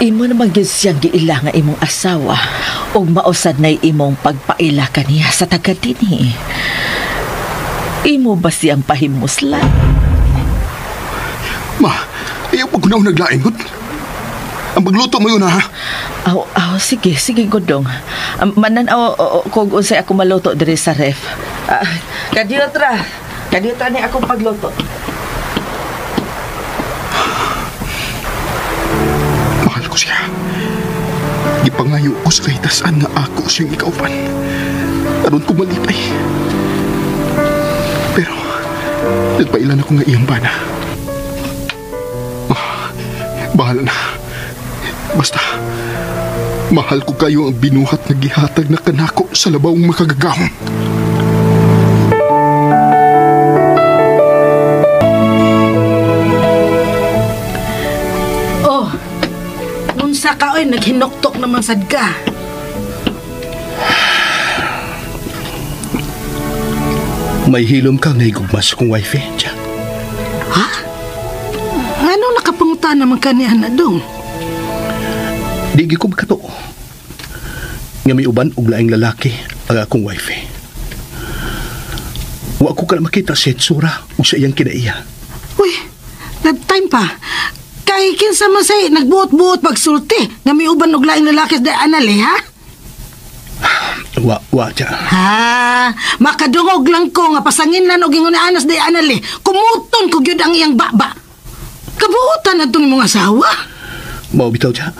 Imo naman gyud siyang giila nga imong asawa ug mausad nay imong pagpaila kaniya sa taga dinhi. Imo ba siyang pahimuslan? Ma, ayaw pag kunaw naglaing gud. Ang pagluto mo yun ha. Aw, sige, sige gudong. Manan-aw kung unsay ako maluto diri sa ref. Kadiyot ra. Kadiyot ra ni akong pagluto. Mahal ko siya. Gipangayo ko sa kahitasan nga ako siyang ikaupan. Aron ko malipay. Pero, nagpailan ako nga iyang bana. Oh, bahala na. Basta, mahal ko kayo ang binuhat na gihatag na kanako sa labawng makagagahom. Oh, unsa ka oy, naghinuktok naman sad ka. May hilom ka nga higugmas kong wife eh, tiya. Ha? Anong nakapunta naman ka ni Ana dong? Di ko makatuo nga may uban og laing lalaki ang akong wife. Wa ko ka makita sa hitsura ug sa iyang kinaiya. Uy, that time pa. Kay kinsa man say nagbuot-buot pagsulti nga may uban og laing lalaki sa anali, ha? Wa tiya. Ha, makadungog lang ko nga pasangin lan og ingon anas day anali. Kumuton ko gyud ang iyang baba. Kabuotan na tong imong asawa. Mao bitaw tiya.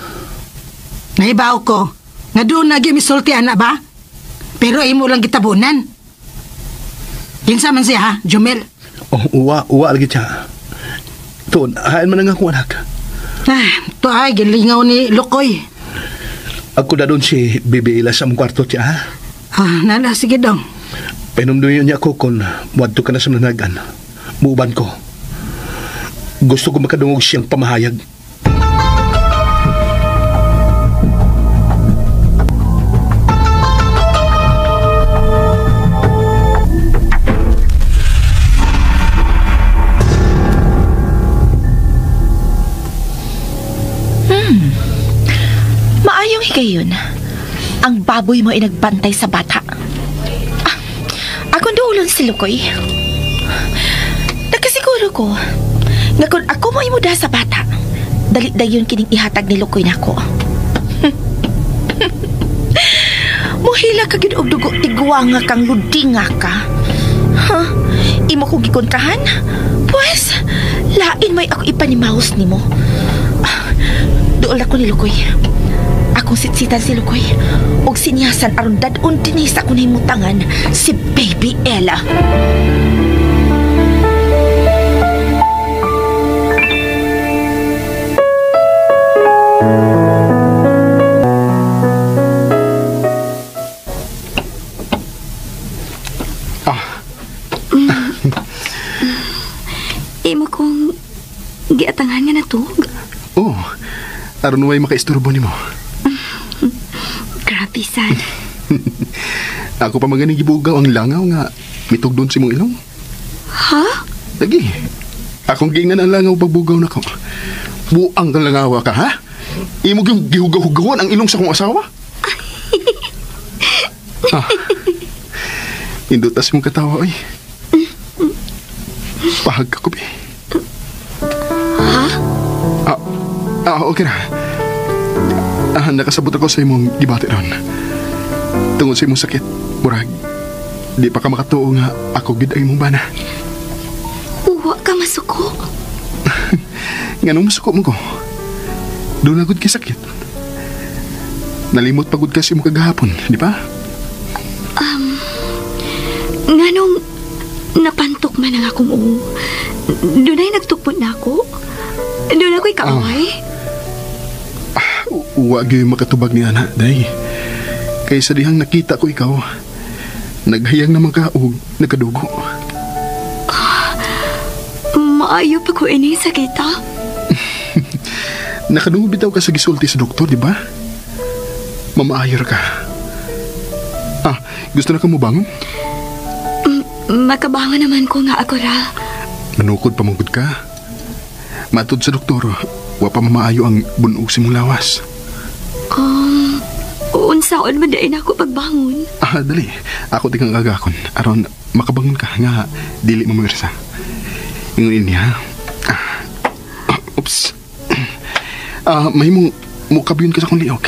Nahibaw ko nga doon na gyud misulti ana ba? Pero imo lang gitabunan. Kinsa man siya ha, Jumel? Oh, uwa lagi siya. Tuon, hain man ang akong anak. Ah, to ay gilingaw ni Lukoy. Ako na doon si Bibi Ila sa mong kwarto siya ha. Ah, nala sige dong. Painumduyon niya ako kung muadto ka na sa nanagan. Muuban ko. Gusto ko makadungog siyang pamahayag. Maayong higayon. Ang baboy mo ay nagbantay sa bata. Ah, akong duulon si Lukoy. Nakasiguro ko nga kung ako mo imuda sa bata, dali dayon kining ihatag ni Lukoy nako. Muhila ka gyud og dugo tigwa nga kang ludinga ka. Ha? Imo ko gikontrahan? Pues, lain may ako ipanimaos nimo. Ah, duol ako ni Lukoy. Akong sitsitan si Lukoy og sinyasan aron dad-on dinhi sa akong himutangan si Baby Ella. Imo kong giatangan nga natug. Oh, aron way makaisturbo nimo. Grabe sad. Ako pa maganing gibugaw ang langaw nga mitugdon si mong ilong. Ha? Lagi. Akong giingnan ang langaw pagbugaw nako. Buang kang langawa ka, ha? Imo gyung gihugaw-hugawan ang ilong sa kong asawa? Ah. Indutas mong katawa, oy. Pahag ka ko, be. Ha? Okay na. Nakasabot ako sa imong gibati ron. Tungod sa imong sakit, murag, di pa ka makatuo nga ako gid ang imong bana. Uwa ka masuko. Nganong masuko mo ko? Doon na gud kay sakit. Nalimot pagod ka sa imong kagahapon, di ba? Nganong napantok man ang akong uo. Doon ay nagtukpon na ako. Doon ako'y kaaway. Wa gyud makatubag ni ana, day. Kaysa dihang nakita ko ikaw, naghayang naman ka og nagkadugo. Maayo pa ko ini sa kita. Nakadungog bitaw ka sa gisulti sa doktor, di ba? Mamaayo ra ka. Ah, gusto na ka mo bangon? Makabangon naman ko nga ako ra. Manukod pa mangkod ka. Matod sa doktor, wa pa mamaayo ang bunog sa imong lawas. Unsaon man dain ako pagbangon? Ah, dali. Ako di kang agakon. Aron makabangon ka nga dili mamuwersa. Ingon niya. Oops. Mahimong mukabyon ka sa akong liog.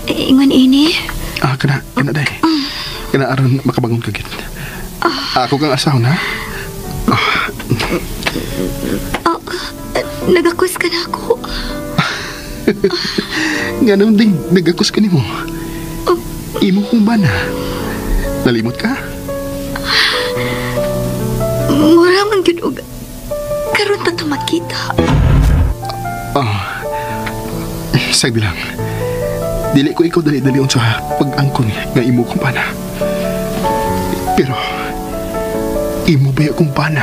Ingon ini? Kana day. Kana aron makabangon ka gid. Ako kang asawa na. Nagakos ka na ako. Nga naman ding nagakos ka nimo. Imo kong bana. Nalimot ka? Mura man gyud og karon ta makita. Sagdi lang. Dili ko ikaw dali-dalion sa pag-angkon nga imo kong bana. Pero imo ba akong bana?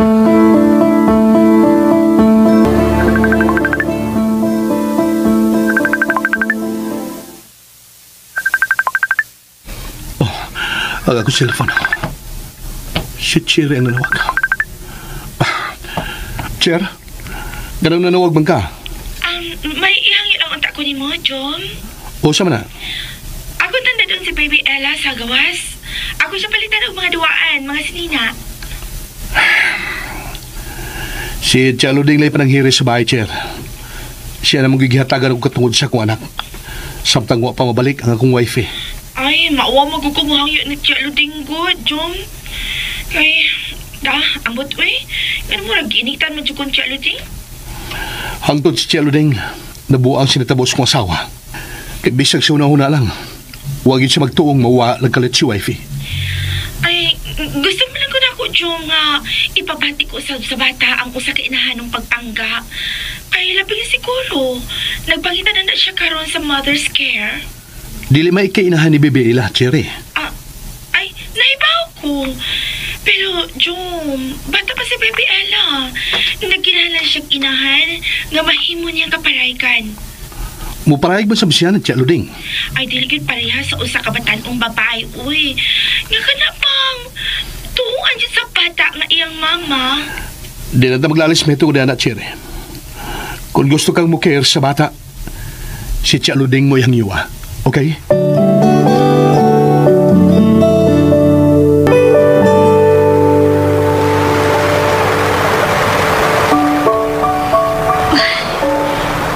Ang akong cellphone. Si Cherry ang nanawag. Cher, ganun nanawag man ka? May ihangin ang unta ko ni mo, Jom. O, siya man na? Ako tanda doon si Baby Ella sa gawas. Ako siya palitan og mga duwaan, mga sinina. Si Chalo Ding lay pananghiri sa bahay, Cher. Siya na magigihatagan og katungod sa akong anak. Samtang wa pa mabalik ang akong wife. Ay, mauwa magugumuhangyo ni Chalo Ding good, Jom. Kay, da, ambot, uy. Ganun mo, nag-initan mo dyan kong Chalo Ding? Hangtod si Chalo Ding, nabuang sinatabos kong asawa. Kay bisag siya una-una lang. Huwag yun siya magtuong mauwa nagkalit si wifey. Ay, gusto mo lang ko na ako, Jom, nga ipabati ko sa bata ang usa ka inahan ng pagpangga. Ay, labing siguro. Nagpangita na siya karon sa mother's care. Dili may kainahan ni Bebe Ella, Cherry. Ay, naibaw ko. Pero, Jom, bata pa si Bebe Ella. Nagkinahanglan siyang inahan nga mahimo niyang kaparaykan. Muparayag ba sa bisyan at Chalo Ding? Ay, dili gyud pareha sa usa ka batan-ong babae, uy. Nga kana pang tuuan siya sa bata nga iyang mama. Di na ta maglalis meto ko na, Cherry. Kung gusto kang mo-care sa bata, si Chalo Ding mo yang yuwa. Okay?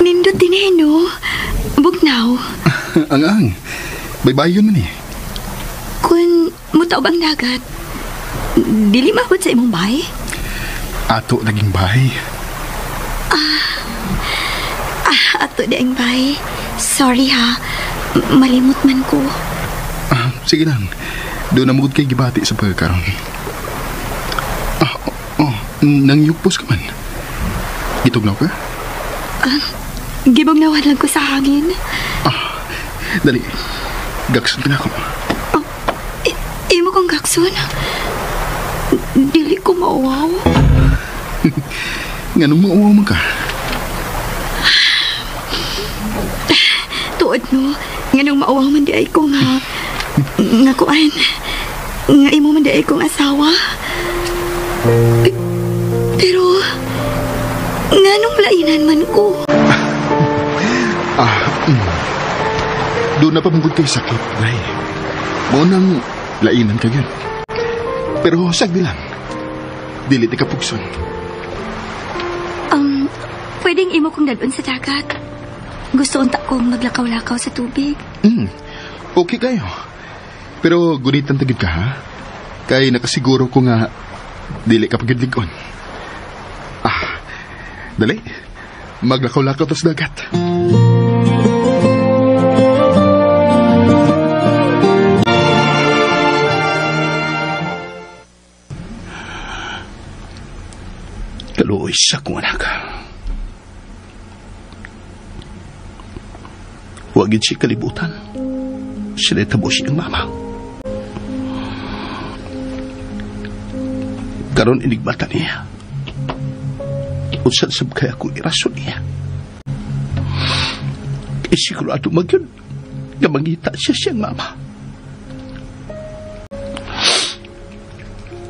Nindot din eh, no? Bugnaw. Ang-ang. Baybayon man eh. Kung mutaob ang dagat, dili maabot sa imong bahay? Ato naging bahay. Ato di ang bahay. Sorry ha. Malimot man ko. Sige lang. Doon na mugod kay gibati sa pagkakaroon. Nangyugpos ka man. Gitugnaw ka? Gibugnawan lang ko sa hangin. Dali. Gaksun ka na ako. Imo kong gaksun. Dili ko mauwaw. Nganong mauwaw man ka? Tuod no. Nganong mauwaw man di ay ko nga. Nga kuan. Nga imo man di ay kong asawa. Pero Nganong lainan man ko? Doon na pamugod kay sakit, Day. Munang lainan ka yun. Pero sagdi lang. Dili ti kapugson. Pwedeng imo kong dadon sa dagat. Gusto unta kong maglakaw-lakaw sa tubig. Okay kayo. Pero gunitan tagid ka, ha? Kay nakasiguro ko nga dili ka pagidligon. Dali. Maglakaw-lakaw ta sa dagat. Kaluoy sa kong anak. Huwag yun siya kalibutan. Sila tabo siyang mama. Karon inigbata niya. Unsad sab kaya kong irason niya. Kaya sigurado magyun nga mangita siya siyang mama.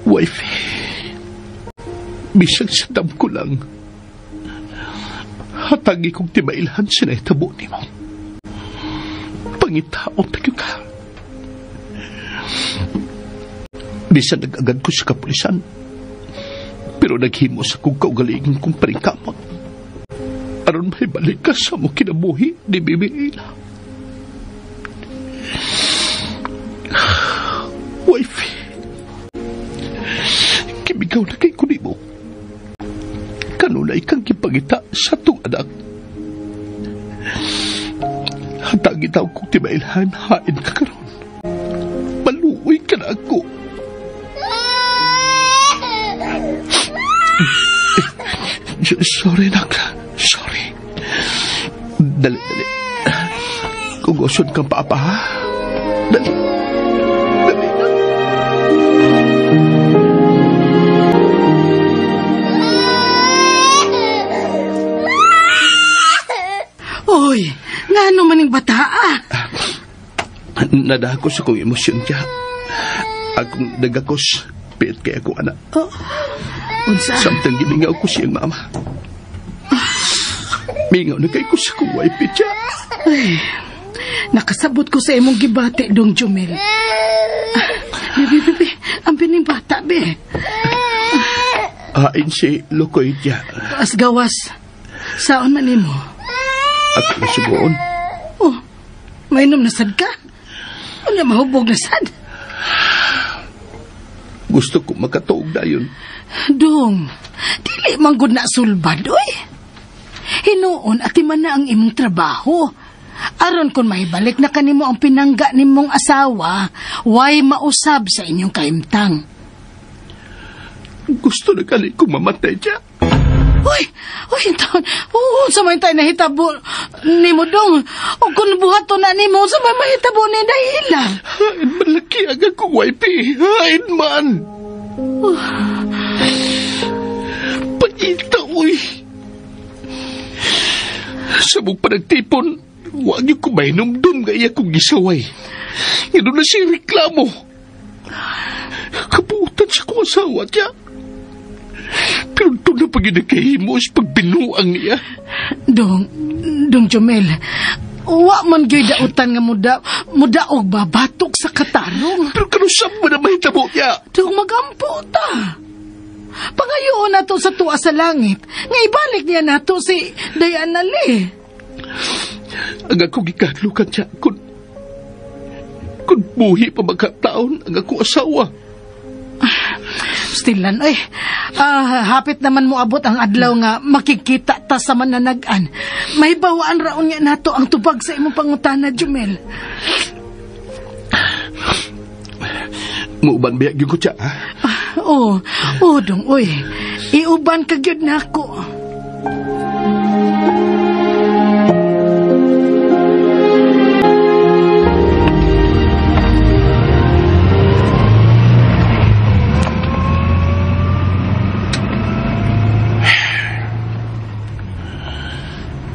Wife, bisag sa dam ko lang, hatagi kong timailhan sa naitabo ni mo. Pangitaon tayo ka. Bisan nag-agad ko sa kapulisan, pero naghimo sa kong kaugalingon kong paringkamot. Aron may balik ka sa mo kinabuhi ni Bibi Ila. Wife, kimigaw na kay kunimo. Kanunay kang gipangita sa tong anak. Hatagi daw kong timailhan, hain ka karon. Maluoy ka na ako. Sorry, nak. Sorry. Dali, dali. Kung gusto kang papa, ha? Dali. Dali, dali. Oy, ngano maning bata, ah? Nadako sa kong emosyon siya. Akong nagakos, piit kay akong anak. Oh, unsa? Samtang gimingaw ko siyang mama. Mingaw na kay ko sa kong wife siya. Ay, nakasabot ko sa imong gibati, Dong Jumel. Bibi, bibi, ang pining bata, be. Hain si Lokoy siya. As gawas, saon man nimo? Ako na sugoon. Oh, mainom na sad ka? Ano mahubog na sad? Gusto ko makatuog na yun. Dong, dili man gud na sulbad, oy. Hinuon ati man na ang imong trabaho. Aron kung mahibalik na kanimo ang pinangga nimong asawa, way mausab sa inyong kaimtang. Gusto na kali kong mamatay siya. Uy, uy, taon. Oo, sa may tayo nahitabo ni mo dong. O kung buhato na ni mo, sa may mahitabo ni Dahila. Hain man laki ang akong wifey. Hain man. Oh. Paita, uy. Sa mong panagtipon, huwag niyo ko mahinumdum nga iya kong gisaway. Nga doon na siya reklamo. Kabutan sa kong asawa niya. Pero ito na pag inakahimos pagbinuang niya. Dong Jumel, wa man gyoy dautan nga mudaog ba batok sa katarong. Pero kanusap mo na mahitabo niya. Dong, magampo ta. Pangayoon nato sa tuwa sa langit, nga ibalik niya nato si Diana Lee. Ang akong gikadlukan siya, kung buhi pa magkataon ang akong asawa. Stilan, oy. Hapit naman mo abot ang adlaw nga makikita ta sa mananagan. May bawaan raon nga nato ang tubag sa imong pangutana, Jumel. Muuban biya gyud ko siya, ha? Oo, oh, dong, oy. Iuban ka gyud nako.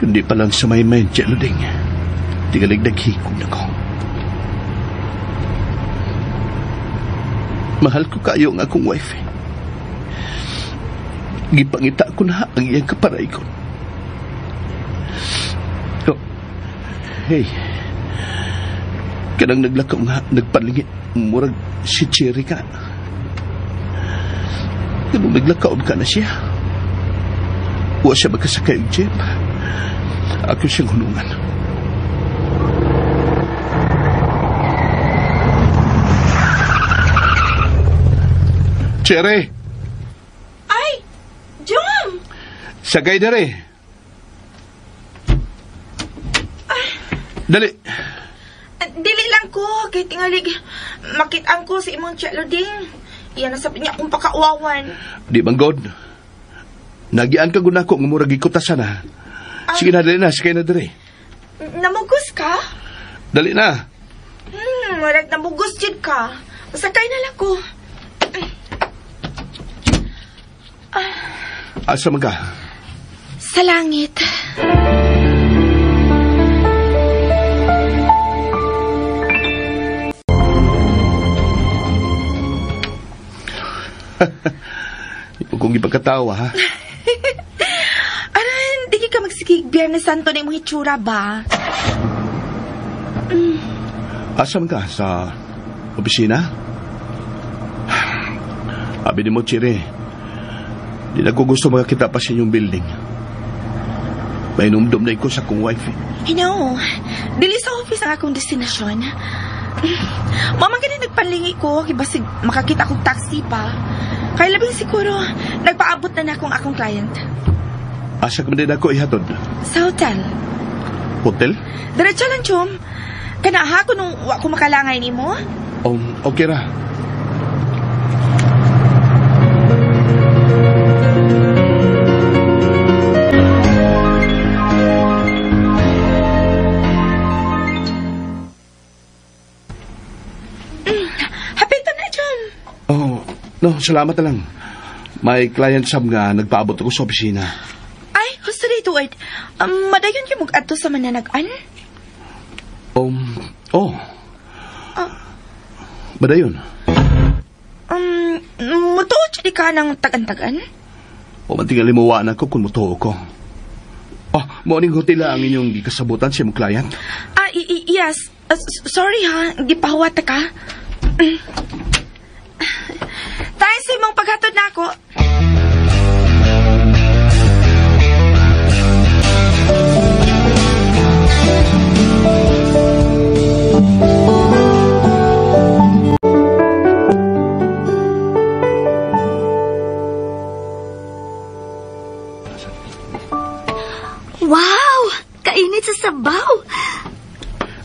Kundi pa lang sa may main, Jeloding. Tigalig naghikog na ko. Mahal ko kayo ang akong wife. Gipangita ko na ang iyang kaparaygon. Oh. Hey. Kanang naglakaw nga, nagpalingi, murag si Cherry ka. Kanang naglakaw ka na siya. Wa siya magkasakay og jeep. Ako siyang hunungan. Cherry! Ay! Jom! Sagay dere. Dali. Dili lang ko. Kay tingalig, makit-ang ko sa imong tiyaloding. Iyan na sabi niya akong pakauwawan. Di bang God? Nagian ka guna ko ng murag ikutasan na. Sige na, dali na. Sige na dere. Namugos ka? Dali na. Murag namugos jud ka. Sakay na lang ko. Asa man ka? Sa langit. Kung ipagkatawa, ha? Aran, di ka magsigig Biyernes Santo na imong hitsura ba? Asa man ka? Sa opisina? Abi ni mo, Chiri. Di na ko gusto makakita pa sa inyong building. May numdum na iko sa kong wife. You know, dili sa office ang akong destinasyon. Mama, ganun nagpalingi ko, kibasig makakita akong taxi pa. Kaya labing siguro, nagpaabot na na akong client. Asa ka man din ako ihatod? Sa hotel. Hotel? Diretso lang, Chum. Kana ha, kung wa ko makalangay ni mo? Okay ra. Hapito na, Chum. Oh, no, salamat na lang. May client sab nga nagpaabot ako sa opisina. Ay, husto dito, Ed. Madayon yung mag-adto sa mananagan? Oh. Madayon? Mutuo di ka ng tagan-tagan? O mantingali mo na ko kung mutuo ko. Oh, morning hotel ang inyong gikasabutan sa imong client? Ah, yes. Sorry ha, gipahuwat ka. Tayo sa imong paghatod na ako. Wow! Kainit sa sabaw!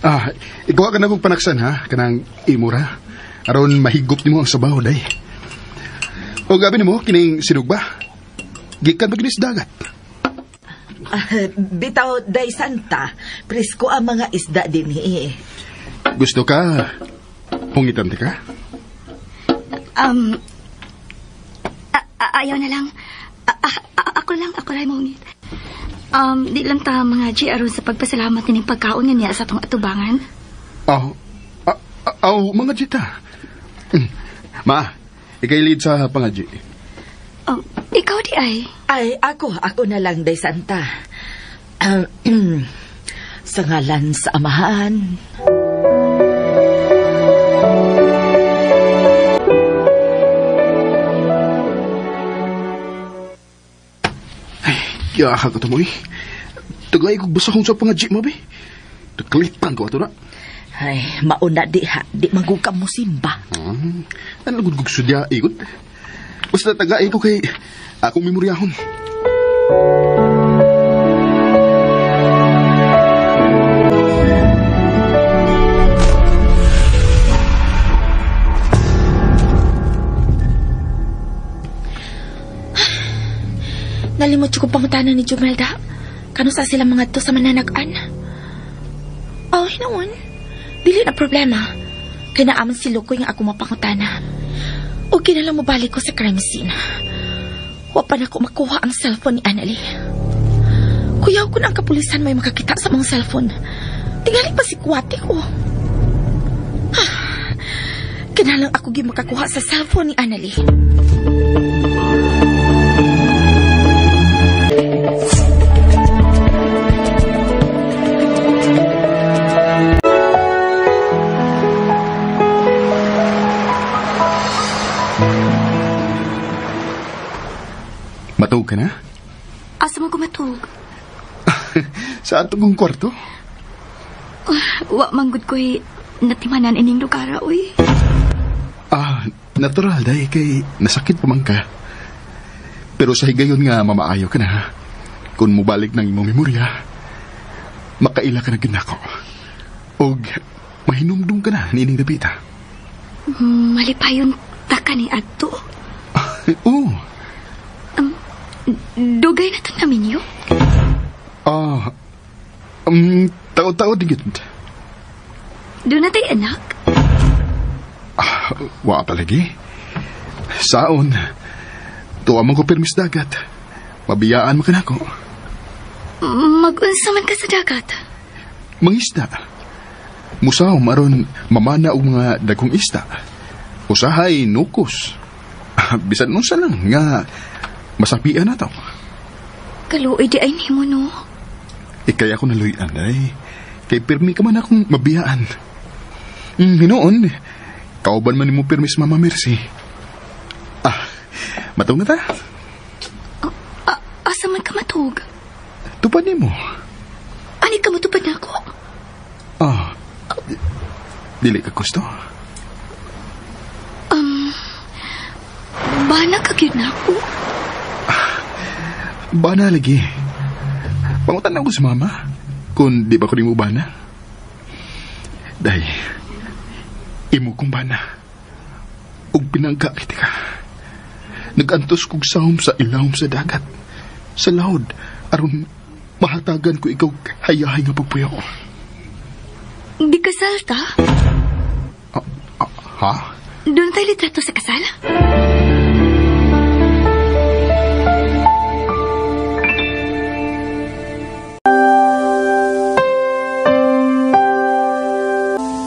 Ah, ikaw ka na kong panaksan ha, kanang imura. Aron mahigop nimo ang sabaw, day. O gabi nimo kining sinugba. Gikan ba ginis dagat? Bitaw, day Santa, presko ang mga isda dinhi. Gusto ka? Pungitan ka? Ayaw na lang. Ako lang mahungit. Di lang ta mga G aron sa pagpasalamat nining pagkaon nga niya sa atong atubangan. Aw, mga G ta. Ma, ikay lead sa pangadji. Ikaw di ay? Ay, ako na lang, Day Santa. Sa ngalan sa Amahan. Ay, yaka ka tumoy. Taglay kong basahon sa pangadji mo, be. Nagkalitan ko ato na. Ay, mauna di ha. Di magugam mo simba. Ano gud kog sudya, ikot? Basta tagay ko kay akong memoryahon. Nalimot ko pangutana ni Jumelda. Kano sa sila mga to sa mananagan? Oh, hinoon. Dili na problema. Kaya naaman si Lukoy nga ako mapangutana. O kinala mo balik ko sa crime scene. Wa pa na ko makuha ang cellphone ni Annalie. Kuyaw ko na ang kapulisan may makakita sa mga cellphone. Tingali pa si Kuwate ko. Kinalang ako gi makakuha sa cellphone ni Annalie. Matug ka na? Asa man ko matug? Sa ato kong kwarto? Wa man gud ko'y natimanan ining lugar, uy. Ah, natural dahil kay nasakit pa man ka. Pero sa higayon nga mamaayo ka na. Kung mubalik ng imong memorya, makaila ka na gyud nako. Og mahinumdum ka na niining dapita. Malipayon ta ka ni adto. Oo. Dugay na to naminyo? Ah, tao-tao di gyud. Doon na tayo, anak? Ah, wa pa lagi. Saon, tuwa man ko permis dagat. Mabiyaan man ka nako. Mag-unsa man ka sa dagat? Mangisda. Musaw maron mamana og mga dagkong isda. Usahay nukos. Bisan unsa lang nga masapian na to. Kaluoy di ay nimo no. Ikay ako naluyan ay. Kay pirmi ka man akong mabiyaan. Hinuon, kauban man nimo pirmis Mama Mercy. Ah, matug na ta? Asa man ka matug? Tupad nimo. Ani ka matupad na ako? Ah, dili ka gusto? Bana ka gyud na ako? Bana lagi. Pangutan na ko sa mama. Kung di ba ko nimo bana? Day, imo kong bana. Ug pinangka kita ka. Nag-antos kog sahom sa ilawom sa dagat. Sa lahod, aron mahatagan ko ikaw hayahay nga pagpuyo. Di kasal ta? Ha? Doon tayo litrato sa kasal?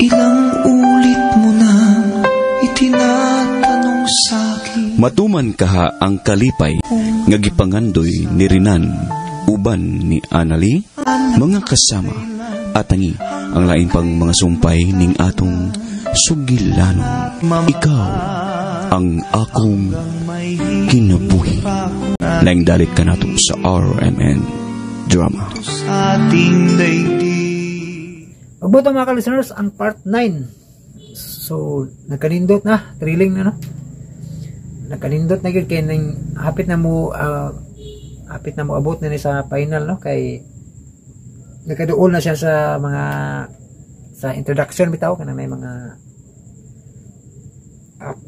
Ilang ulit mo na itinatanong sa'kin. Matuman kaha ang kalipay nga gipangandoy ni Renan uban ni Anali, mga kasama atangi ang lain pang mga sumpay ning atong sugilanon. Ikaw ang akong kinabuhi. Laing dalit ka nato sa RMN Drama. Sa ating daigdig. Magbuto mga ka-listeners ang part 9. So, nagkanindot na, thrilling na no. Nagkanindot na gyud kay ning hapit na mo abot na ni sa final no, kay nagkaduol na siya sa mga sa introduction bitaw kanang may mga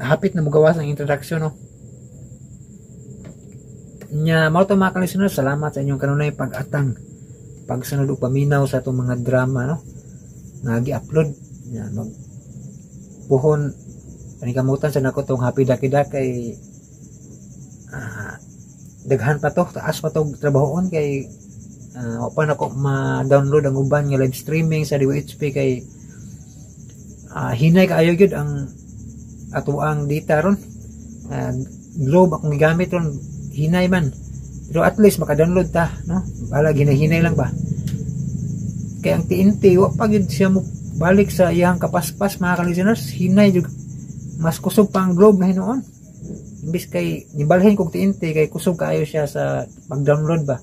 hapit na mogawas ang introduction no. Nya mao to mga ka-listeners, salamat sa inyong kanunay pag-atang, pagsunod ug paminaw sa atong mga drama no nga gi-upload. Nya mag puhon panikamutan sa nako tong Happy Dakida kay daghan pa to, taas pa tong trabahoon kay wa pa nako ma-download ang uban nga live streaming sa DWHP kay hinay kaayo gyud ang atuang data ron. Globe akong gigamit ron, hinay man, pero at least maka-download ta no, balag hinay-hinay lang ba. Kay ang TNT wa pa gyud siya mo balik sa iyang kapaspas mga ka-listeners, hinay jud, mas kusog pa ang Globe na hinuon. Imbis kay nibalhin kog TNT kay kusog kaayo siya sa pag-download ba.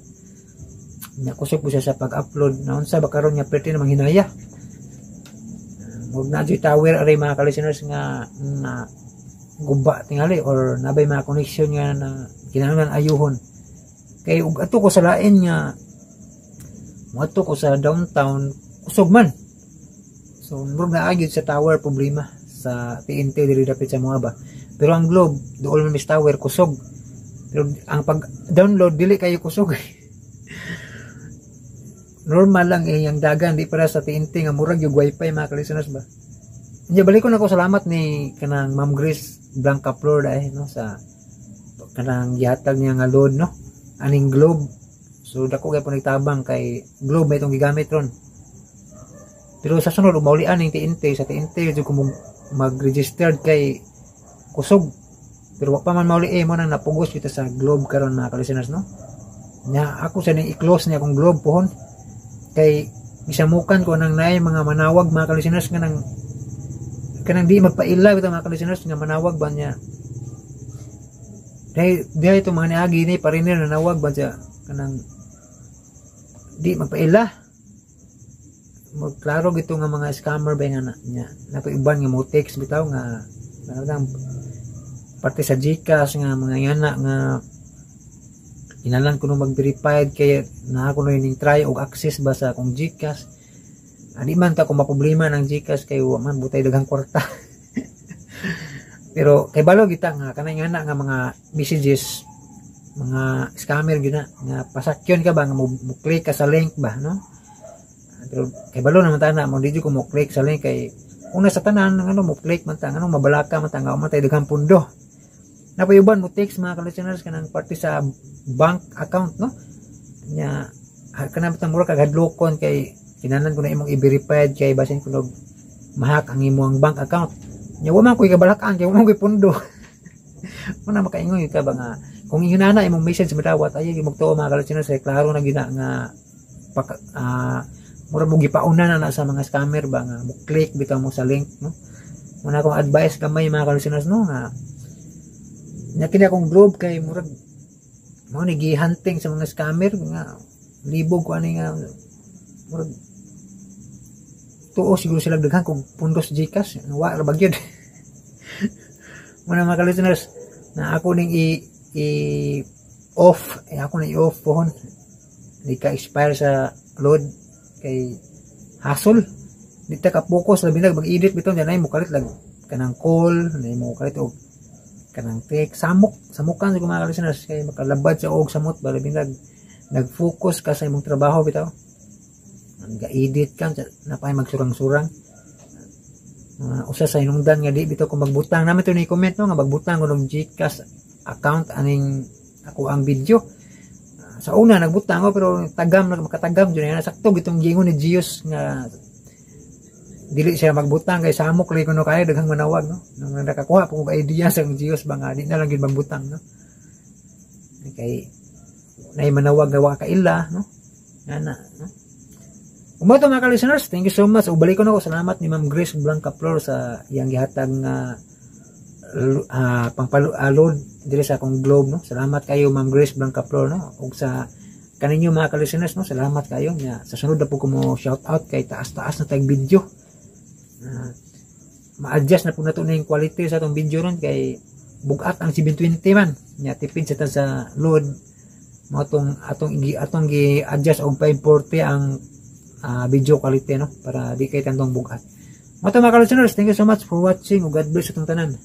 Nya kusog po siya sa pag-upload. Naunsa ba karon nga perti namang hinaya. Murag na jud tower aray mga ka-listeners nga na guba tingali or nabay mga connection nga na kinahanglan ayuhon. Kay ug ato ko sa lain nga moadto ko sa downtown kusog man. So murag naa gyud sa tower problema sa TNT diri dapit sa mga ba. Pero ang Globe dool man mis tower kusog. Pero ang pag-download dili kayo kusog. Normal lang eh ang dagan, di para sa TNT nga murag yung wifi mga ka-listeners ba. Nya balik ko na ko salamat ni kanang Ma'am Grace Blanca Flor dai no sa kanang gihatag niya nga load no aning Globe. So dako kay nagtabang kay Globe may itong gigamit ron. Pero sa sunod umaulian ning TNT, sa TNT jud ko mag-registered kay kusog. Pero wa pa man mauli mo nang napugos kita sa Globe karon mga ka-listeners no. Nya ako sa ning i-close niya akong Globe pohon kay gisamukan ko nang naay mga manawag mga ka-listeners nga nang kanang di magpaila bitaw mga ka-listeners nga manawag ba niya. Dahil dahil itong mga niagi ni parinir na nawag ba siya kanang di magpaila. Klaro gito nga mga scammer ba nga na, nya napaiban nga mo text bitaw nga kanang parte sa GCash nga mga yana nga inalan ko nung mag-verified kay na ako no ning try og access ba sa akong GCash. Adi man ta kung maproblema ng GCash kay wa man butay daghang kwarta. Pero kay balo kita nga kanang yana nga mga messages, mga scammer gyud na nga pasakyon ka ba nga mo click ka sa link ba, no? Pero kay balo naman ta na mo di ko mo click sa link kay una sa tanan ano mo click man ta, ano mabalaka man ta nga matay daghang pundo. Napayuban mo text, mga ka-listeners, kanang parte sa bank account, no? Nya kanang bitang mura kag hadlokon kay kinahanglan ko na imong i-verified kay basin kuno mahack ang imong bank account. Nya wa man koy kabalakan kay wa man koy pundo. Muna makaingon ka ba nga kung ingon na imong message madawat ay imong tuo, mga ka-listeners, kay klaro na gina nga mura mo gipauna na na sa mga scammer ba nga mo click bitaw mo sa link, no? Muna akong advice gamay, mga ka-listeners, no, nga nya kini akong globe kay murag mao ni gihunting sa mga scammer nga libog ko ani nga murag tuo siguro sila daghan kung pundos GCash, wa ra ba gyud. Muna, mga listeners, na ako ning i off eh, ako ning i-off pohon di ka expire sa load kay hasol di ta ka focus, labi na mag-edit bitaw nay mo kalit lang kanang call, nay mo kalit og kanang text, samok samukan sa mga listeners kay makalabad sa og samot ba, labi nag nag-focus ka sa imong trabaho bitaw, nag-edit ka napay magsurang-surang. Usa sa hinungdan nga di bitaw kung magbutang namin to ni comment, no, nga magbutang ko og GCash account aning ako ang video. Sa una nagbutang ko pero tagam na makatagam jud na sakto gitong giingon ni Gios nga dili siya magbutang kay samok lagi kuno kay daghang manawag, no? Nung nakakuha po kog idea sa Gios ba nga di na lang gid magbutang, no, kay nay manawag nga wa kaila, no, ana, no? Umo to, mga ka-listeners, thank you so much. Ubalik ko na ko, salamat ni Ma'am Grace Blanca Flor sa iyang gihatag nga pangpalo-load diri sa akong globe, no. Salamat kayo, Ma'am Grace Blanca Flor, no. Ug sa kaninyo, mga ka-listeners, no, salamat kayo nga sa sunod na po ko mo shout out kay taas-taas na tayong video. Ma-adjust na po nato na yung quality sa atong video ron kay bugat ang 720 man. Nya tipid sa ta sa load mo atong atong atong gi-adjust og 540 ang video quality, no, para di kay tandong bugat. Mo to, mga ka-listeners, thank you so much for watching ug God bless atong tanan.